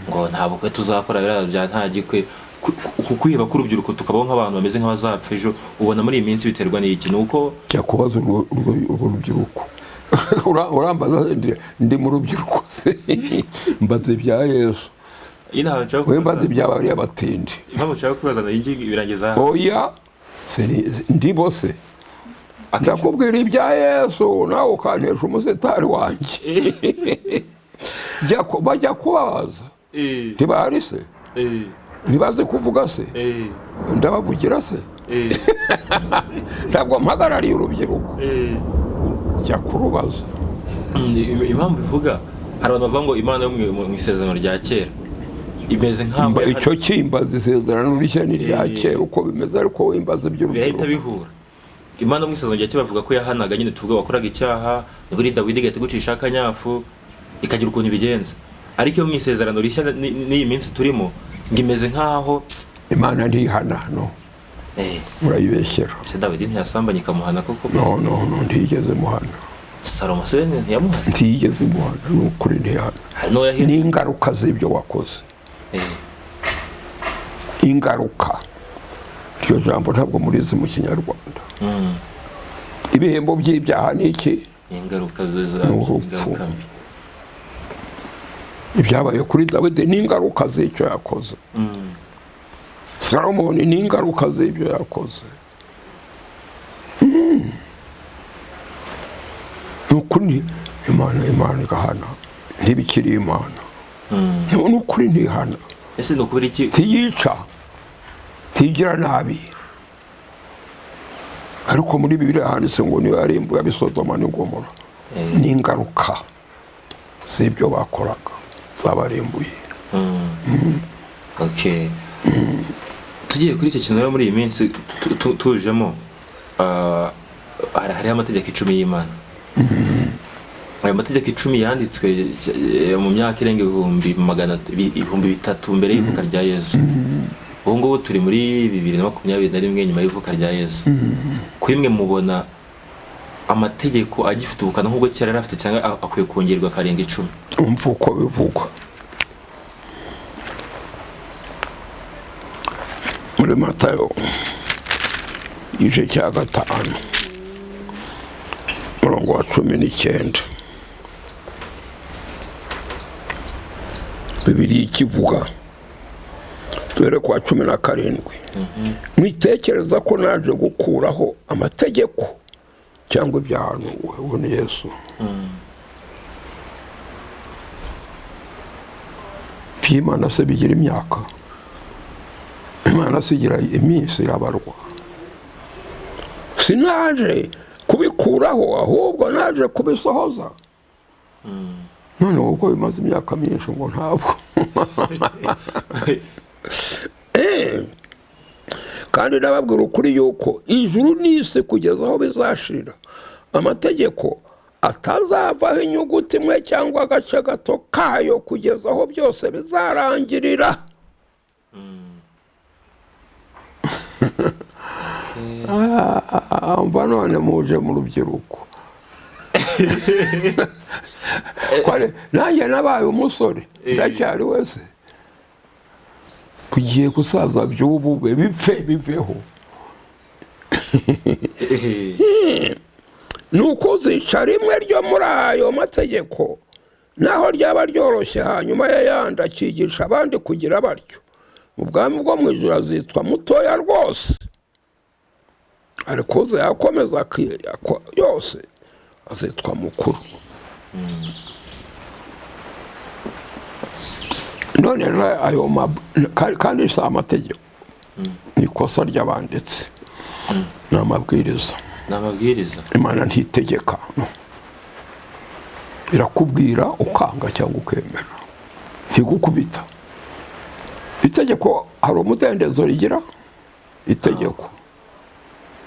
ngo nta bukwe tuzakora, biriya bya nta gikwe. Ku kwiheba k'urubyiruko, tukabaho nk'abantu bameze nk'abazapfa ejo, ubona muri iyi minsi biterwa n'iki? Ni uko Jya kubaza urwo rubyiruko. Urambaza ndi mu rubyiruko se? Mbaza ibya Yesu. Iyi ntahantu nshaka We mbaza kubaza. ibya bariya batindi. Impamvu nshaka kubaza iyi ngiyi birangiza hano. Oya, ndi bose. Ndakubwira ibya Yesu, nawe ukantesha umusitari wanjye. Bajya kubabaza. Ntibahari se? Ntibazi kuvuga se? Ndabavugira se? Ntabwo mpagarariye urubyiruko. Jya kurubaza. Impamvu ivuga, hari abantu bavuga ngo Imana yo mu isezerano rya kera imeze nk'aho Icyo kimbaza isezerano rishya n'irya kera uko bimeze, ariko wimbaza birahita iby'urubyiruko. bihura. Imana mu isezerano rya kera bavuga ko yahanaga nyine, tuvuga wakoraga icyaha muri Dawidi igahita igucisha akanyafu, ikagira ukuntu ibigenza. Ariko iyo mu isezerano rishya n'iyi minsi turimo ngo imeze nk'aho Imana ntihana, no. Murayibeshyera. Ese Dawidi ntiyasambanye ikamuhana koko? No, no, no, ntiyigeze muhana. Salomo se ntiyamuhana? Ntiyigeze imuhana, ni ukuri ntihana. Hari n'uwo yahinduye. N'ingaruka z'ibyo wakoze. Ingaruka, iryo jambo ntabwo murizi mu Kinyarwanda. Ibihembo by'ibyaha ni iki? Ingaruka Ni urupfu. Ingaruka mbi. Ibyabaye kuri Dawidi ni ingaruka z'icyo yakoze. Salomoni ni ingaruka z'ibyo yakoze. Ni ukuri, Imana igahana ntibikiri Imana. Ni ukuri, ntihana. Ese ni ukubera iki? Ntiyica, ntigira nabi, ariko muri Bibiliya handitse ngo niba yarimbuye ab'i Sodoma n'Igomora. Ni ingaruka. z'ibyo bakoraga zabarimbuye. Okay. Tugiye kuri icyo kintu rero, muri iyi minsi tujemo, hariho amategeko 10 y'Imana. Ayo mategeko 10 yanditswe mu myaka irenga 3000 mbere y'ivuka rya Yesu. Ubu ngubu turi muri 2021 nyuma y'ivuka rya Yesu. Kuri mwe mubona amategeko agifite ubukana nk'ubwo kera yari afite, cyangwa akwiye kongerwa akarenga 10? Umva uko bivugwa muri Matayo igice cya 5 umurongo wa 19. Bibiliya ikivuga, duhere ku wa 17: "Mwitekereza ko naje gukuraho amategeko cyangwa ibyahanuwe." Uwo ni Yesu. By'Imana se bigira imyaka? Imana se igira iminsi irabarwa? "Sinaje kubikuraho, ahubwo naje kubisohoza." None ubwo bimaze imyaka myinshi ngo ntabwo. "Kandi nababwira ukuri yuko ijuru n'isi kugeza aho bizashirira, amategeko atazavaho inyuguti imwe cyangwa agace gato kayo, kugeza aho byose bizarangirira." Mva none muje mu rubyiruko. Nanjye nabaye umusore, ndacyari wese. Tugiye gusaza by'ubu bipfe biveho. "Ni ukuzica rimwe ryo muri ayo mategeko, naho ryaba ryoroshye, hanyuma y'ayandi akigisha abandi kugira batyo, mu bwami bwo mu ijuru azitwa mutoya rwose. Ariko uzayakomeza yose azitwa mukuru." None rero ayo kandi si amategeko, ni ikosa ry'abanditsi, ni amabwiriza. Ni amabwiriza. Imana ntitegeka, irakubwira ukanga cyangwa ukemera, ntigukubita. Itegeko hari umudendezo rigira? Itegeko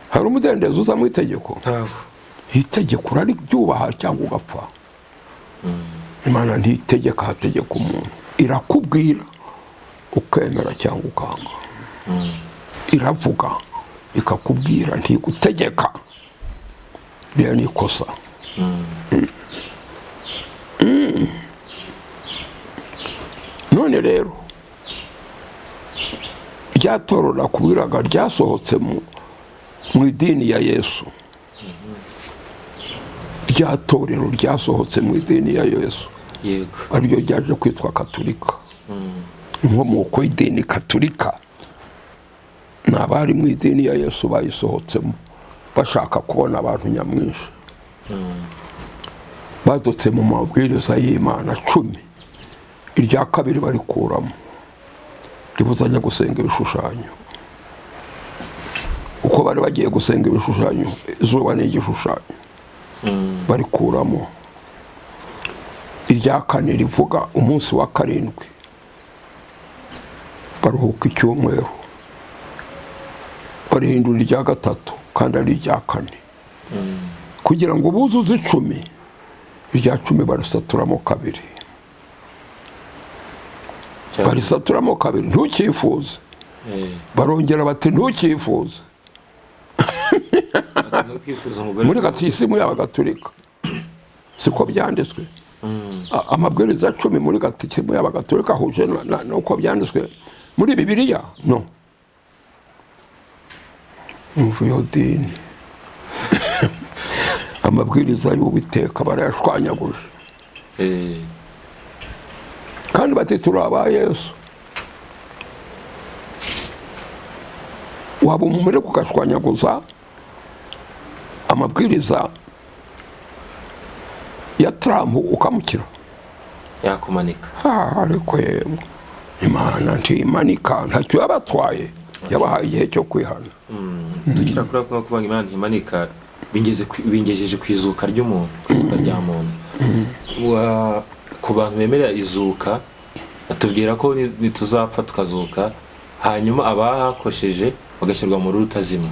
hari umudendezo uza mu itegeko? Itegeko urariryubaha cyangwa ugapfa. Imana ntitegeka, hategeka umuntu. Irakubwira ukemera cyangwa ukanga. Iravuga ikakubwira, ntigutegeka. Rero ni ikosa. None rero rya torero nakubwiraga ryasohotse mu idini ya Yesu, rya torero ryasohotse mu idini ya Yesu, ariryo ryaje kwitwa Katolika. Inkomoko y'idini Katolika ni abari mu idini ya Yesu bayisohotsemo bashaka kubona abantu nyamwinshi. Badutse mu mabwiriza y'Imana 10, irya kabiri barikuramo ribuzanya gusenga ibishushanyo. Uko bari bagiye gusenga ibishushanyo, izuba ni igishushanyo, barikuramo. Irya kane rivuga umunsi wa 7 baruhuka icyumweru, barihindura irya 3 kandi ari irya 4, kugira ngo buzuze 10. Irya 10 barisaturamo kabiri, barisaturamo kabiri, ntucyifuze. Barongera bati ntucyifuze. Muri katisimu y'Abagatulika siko byanditswe. Amabwiriza 10 muri katisimu y'Abagatulika ahuje n'uko byanditswe muri Bibiliya? No umva iyo dini, amabwiriza y'Uwiteka barayashwanyaguje, kandi bati turi aba Yesu. Waba umumere kugashwanyaguza amabwiriza ya Trump ukamukira? Yakumanika. Ariko yemwe, Imana ntimanika, ntacyo yabatwaye, yabahaye igihe cyo kwihana. Tukira kuri ako kuvuga Imana ntimanika, bingejeje ku izuka ry'umuntu, ku izuka rya muntu. Ku bantu bemera izuka, batubwira ko nituzapfa tukazuka, hanyuma abahakosheje bagashyirwa mu rutazima,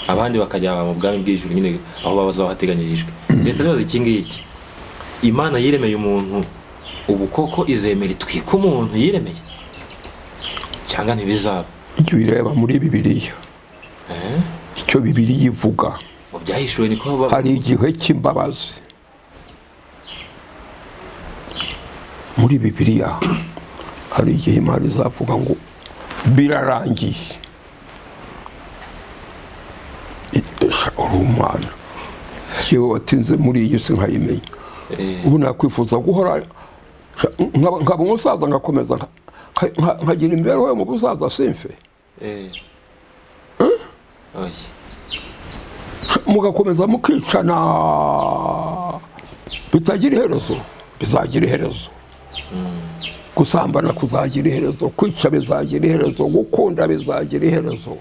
abandi bakajya mu bwami bw'ijuru nyine, aho baba bazaba hateganyirijwe. Leta nibaza iki ngiki: Imana yiremeye umuntu, ubu koko izemera itwika umuntu yiremeye, cyangwa ntibizaba? Icyo ureba muri Bibiliya, icyo Bibiliya ivuga, Mu Byahishuwe niko hari igihe cy'imbabazi muri Bibiliya. Hari igihe Imana izavuga ngo birarangiye. Itesha uri umwana yewe watinze muri iyi si nkayimenya. Ubu nakwifuza guhora nkaba umusaza, ngakomeza nkagira imibereho yo mu busaza, simfe. Oya. Mugakomeza mukicana bitagira iherezo. Bizagira iherezo. Gusambana kuzagira iherezo, kwica bizagira iherezo, gukunda bizagira iherezo,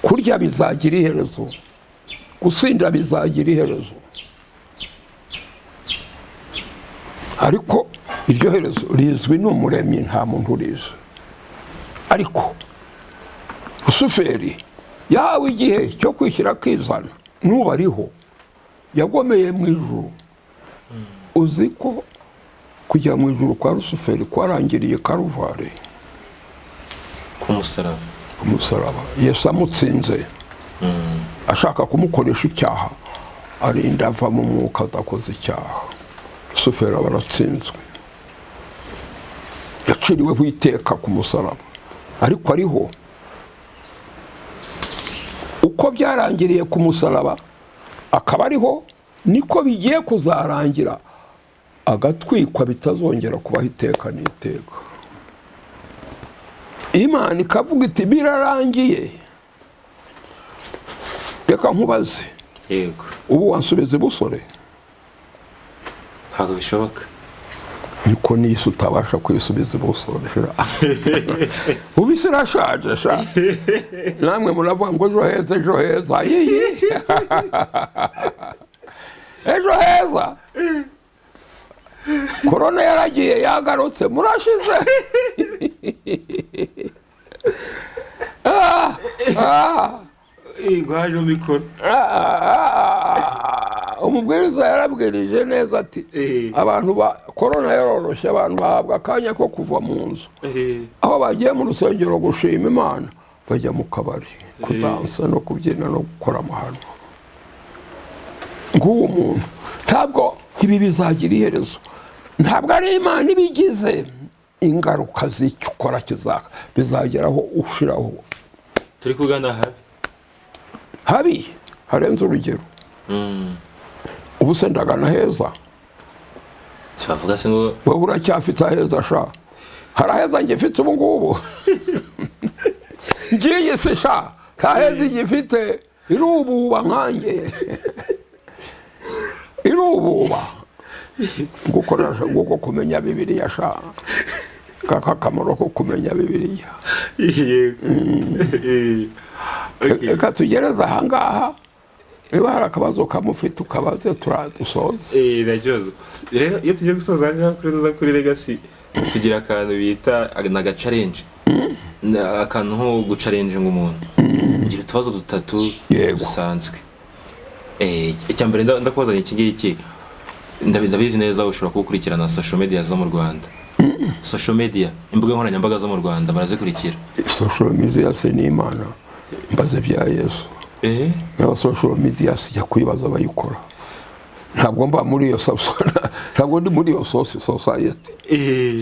kurya bizagira iherezo, gusinda bizagira iherezo. Ariko iryo herezo rizwi n'Umuremyi, nta muntu urizi. Ariko Rusuferi yahawe igihe cyo kwishyira akizana. N'ubu ariho, yagomeye mu ijuru. Uzi ko kujya mu ijuru kwa Rusuferi kwarangiriye Karuvari? Ku musaraba. Ku musaraba. Yesu amutsinze ashaka kumukoresha icyaha, arinda ava mu mwuka adakoze icyaha. Rusuferi aba aratsinzwe, yaciriweho iteka ku musaraba, ariko ariho. Uko byarangiriye ku musaraba akaba ariho, niko bigiye kuzarangira agatwikwa, bitazongera kubaho iteka n'iteka. Imana ikavuga iti birarangiye. Reka nkubaze. Yego. Ubu wansubiza ibusore? Ntabwo bishoboka. Niko n'isi utabasha kwisubiza ibusore. Ubu isi irashaje sha. Namwe muravuga ngo ejo heza, ejo heza, yiyi, ejo heza. Korona yaragiye, yagarutse, murashize. Ah, ah. Haje mikoro. Ah, umubwiriza yarabwirije neza ati abantu ba korona yaroroshye, abantu bahabwa akanya ko kuva mu nzu. Aho bagiye mu rusengero gushima Imana, bajya mu kabari kudansa no kubyina no gukora amahano. Nguwo muntu. Ntabwo ibi bizagira iherezo, ntabwo ari Imana ibigize. Ingaruka z'icyo ukora kizaka bizageraho ushiraho. Turi kugana habi. Habi harenze urugero. Ubu se ndagana heza? Bavuga se ngo Wowe uracyafite aheza sha? Hari aheza ngifite ubu ngubu? Ngiyi si sha, nta heza igifite, irububa nkanjye, irububa. Ngukoresha nguko kumenya Bibiliya sha, kaka akamaro ko kumenya Bibiliya. Yego. Okay. Reka tugereze ahangaha. Niba hari akabazo kamufite ukabaze, turadusoza. Nta kibazo. Rero iyo tugiye gusoza aha ngaha kuri tuza kuri Legacy, tugira akantu bita ni agacarenje, akantu nko gucarenjinga umuntu. Ngira utubazo dutatu dusanzwe. Icya mbere ndakubaza ni iki ngiki: ndabizi neza ushobora kuba ukurikirana social media zo mu Rwanda, social media, imbuga nkoranyambaga zo mu Rwanda barazikurikira. Social media se ni Imana? Mbaze bya Yesu. N'aba social media sijya kuyibaza abayikora. Ntabwo mba muri iyo ntabwo ndi muri iyo society.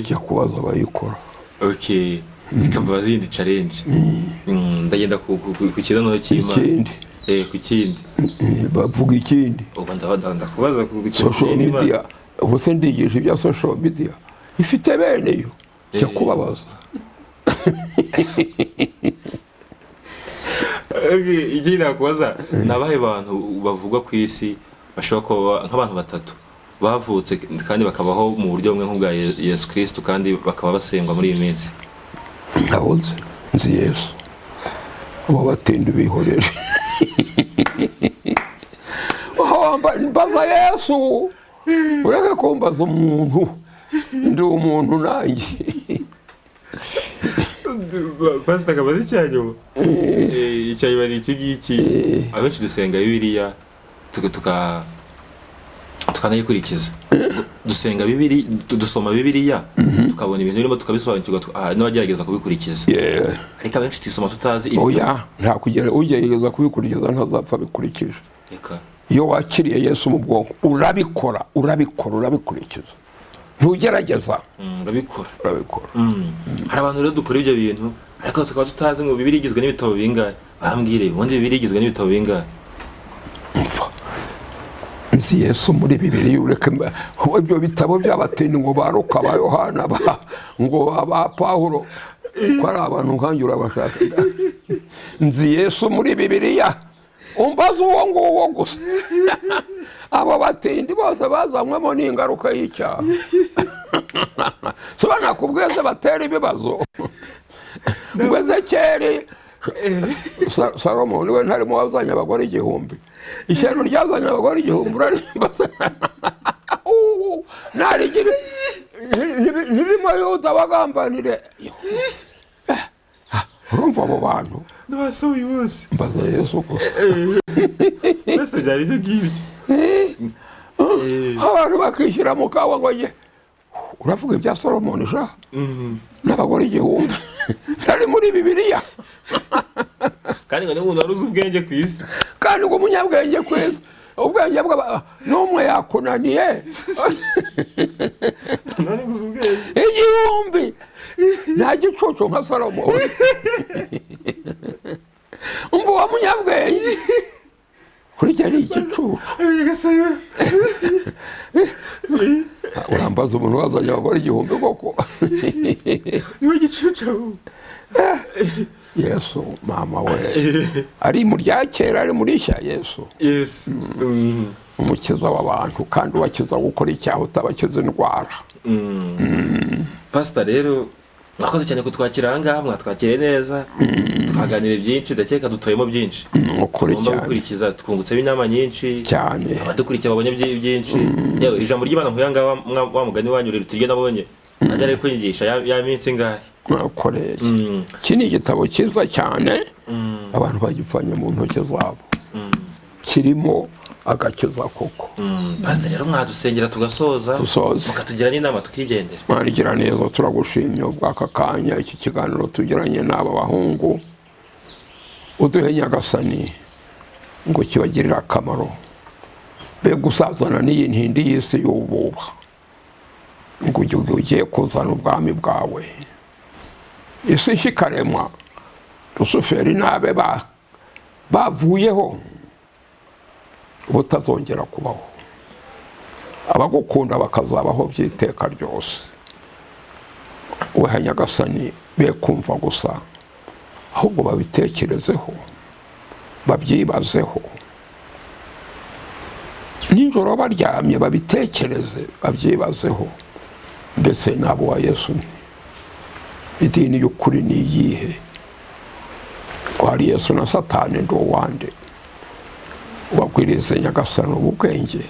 Jya kubaza abayikora. Okay, reka mbabaze iyindi challenge. Ndagenda ku kidono cy'Imana. Ikindi? Ku kindi. Bavuga ikindi. Ubu ndakubaza ku Social kintu cy'Imana. media, ubu se ndigisha ibya social media? Ifite bene yo, jya kubabaza. Okay, ikindi nakubaza ni abahe bantu bavugwa ku isi bashobora kuba nk'abantu batatu bavutse kandi bakabaho mu buryo bumwe nk'ubwa Yesu Kristo, kandi bakaba basengwa muri iyi minsi? Ntabwo nzi, nzi Yesu. Abo batindi bihorere. Mbaza Yesu. Ureke kumbaza umuntu, ndi umuntu nanjye. Pasita, akabazo icyanyuma. Icyanyuma ni iki ngiki: abenshi dusenga Bibiliya, tukanayikurikiza. Dusenga Bibiri, dusoma Bibiliya, tukabona ibintu birimo, tukabisobanukirwa, n'abagerageza kubikurikiza. Ariko abenshi tuyisoma tutazi ibyo. Oya, nta kugera ugerageza kubikurikiza ntazapfa bikurikije. Reka. Iyo wakiriye Yesu mu bwonko, urabikora, urabikora, urabikurikiza, ntugerageza. Urabikora. Urabikora. Hari abantu rero dukora ibyo bintu, ariko tukaba tutazi ngo Bibiliya igizwe n'ibitabo bingahe. Bambwire, ubundi Bibiliya igizwe n'ibitabo bingahe? Mva, nzi Yesu muri Bibiri. Ureke ibyo bitabo by'abatini ngo ba Luka, ba Yohana, ngo aba Pawulo, ko ari abantu nkanjye urabashaka. Nzi Yesu muri Bibiliya, umbaze uwo nguwo gusa. Abo batindi bose bazanywemo n'ingaruka y'icyaha. Sobanura ku bweze batera ibibazo ngo Ezekeri, Salomoni we ntarimo wazanye abagore 1000. Ishyano ryazanye abagore 1000, urarimba narigira ntirimo Yuda bagambanire. Urumva abo bantu? N'abasohoye bose. Mbaza Yesu gusa. Mbese byari ibyo ngibyo. Abantu bakishyira mu kawa ngo ye uravuga ibya Solomoni sha n'abagore 1000, ntari muri Bibiliya. Kandi ngo n'umuntu wari uzi ubwenge ku isi. Kandi ngo umunyabwenge kwezi, ubwenge bw'aba n'umwe yakunaniye. None ngo uzi ubwenge. 1000, nta gicucu nka Solomoni. Umva, uwo munyabwenge kuri cyo ari igicucu. Urambaza umuntu wazanye abagore 1000 koko? Niwe gicucu ahubwo. Yesu mama we, ari mu rya kera, ari muri shya, Yesu. Yesu. Umukiza w'abantu, kandi ubakiza gukora icyaha, utabakiza indwara. Pasita, rero mwakoze cyane kutwakira aha ngaha, mwatwakiriye neza, twaganiriye byinshi, ndakeka dutoyemo byinshi ukuri tugomba cyane. gukurikiza. Twungutsemo inama nyinshi. Cyane. Abadukurikiye babonye byinshi. Yewe, ijambo ry'Imana nkuya ngaha, wa mugani wanyu rero turyo nabonye ajya ari kwigisha ya minsi ingahe. Mwakoreye. Iki ni igitabo cyiza cyane, abantu bagipfanye mu ntoki zabo, kirimo agakiza koko. Pasita, rero mwadusengera tugasoza. Dusoze. Mukatugira n'inama tukigendera. Mana igira neza, turagushimye ubw'aka kanya, iki kiganiro tugiranye n'aba bahungu. Uduhe Nyagasani ngo kibagirire akamaro, be gusazana n'iyi ntindi y'isi y'ububa, ngo ujye ugiye kuzana ubwami bwawe, isi nshya ikaremwa, Rusuferi n'abe bavuyeho, butazongera kubaho, abagukunda bakazabaho by'iteka ryose. Weha Nyagasani, be kumva gusa, ahubwo babitekerezeho, babyibazeho nijoro baryamye, babitekereze, babyibazeho. Mbese nabo wa Yesu ni idini y'ukuri ni iyihe? Ko hari Yesu na Satani, ndi uwande? Ubagwirize Nyagasani ubu bwenge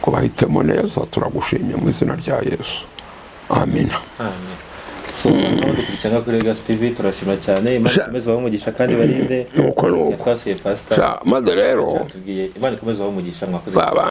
ngo bahitemo neza. Turagushimye mu izina rya Yesu, amina. Amen. So, dukurikirana kuri Legacy TV, turashima cyane. Imana ikomeze ibahe umugisha kandi barinde. Nuko nuko. Twasuye pastor. Sha, maze rero Tubwiye Imana ikomeze ibahe umugisha, mwakoze. Baba.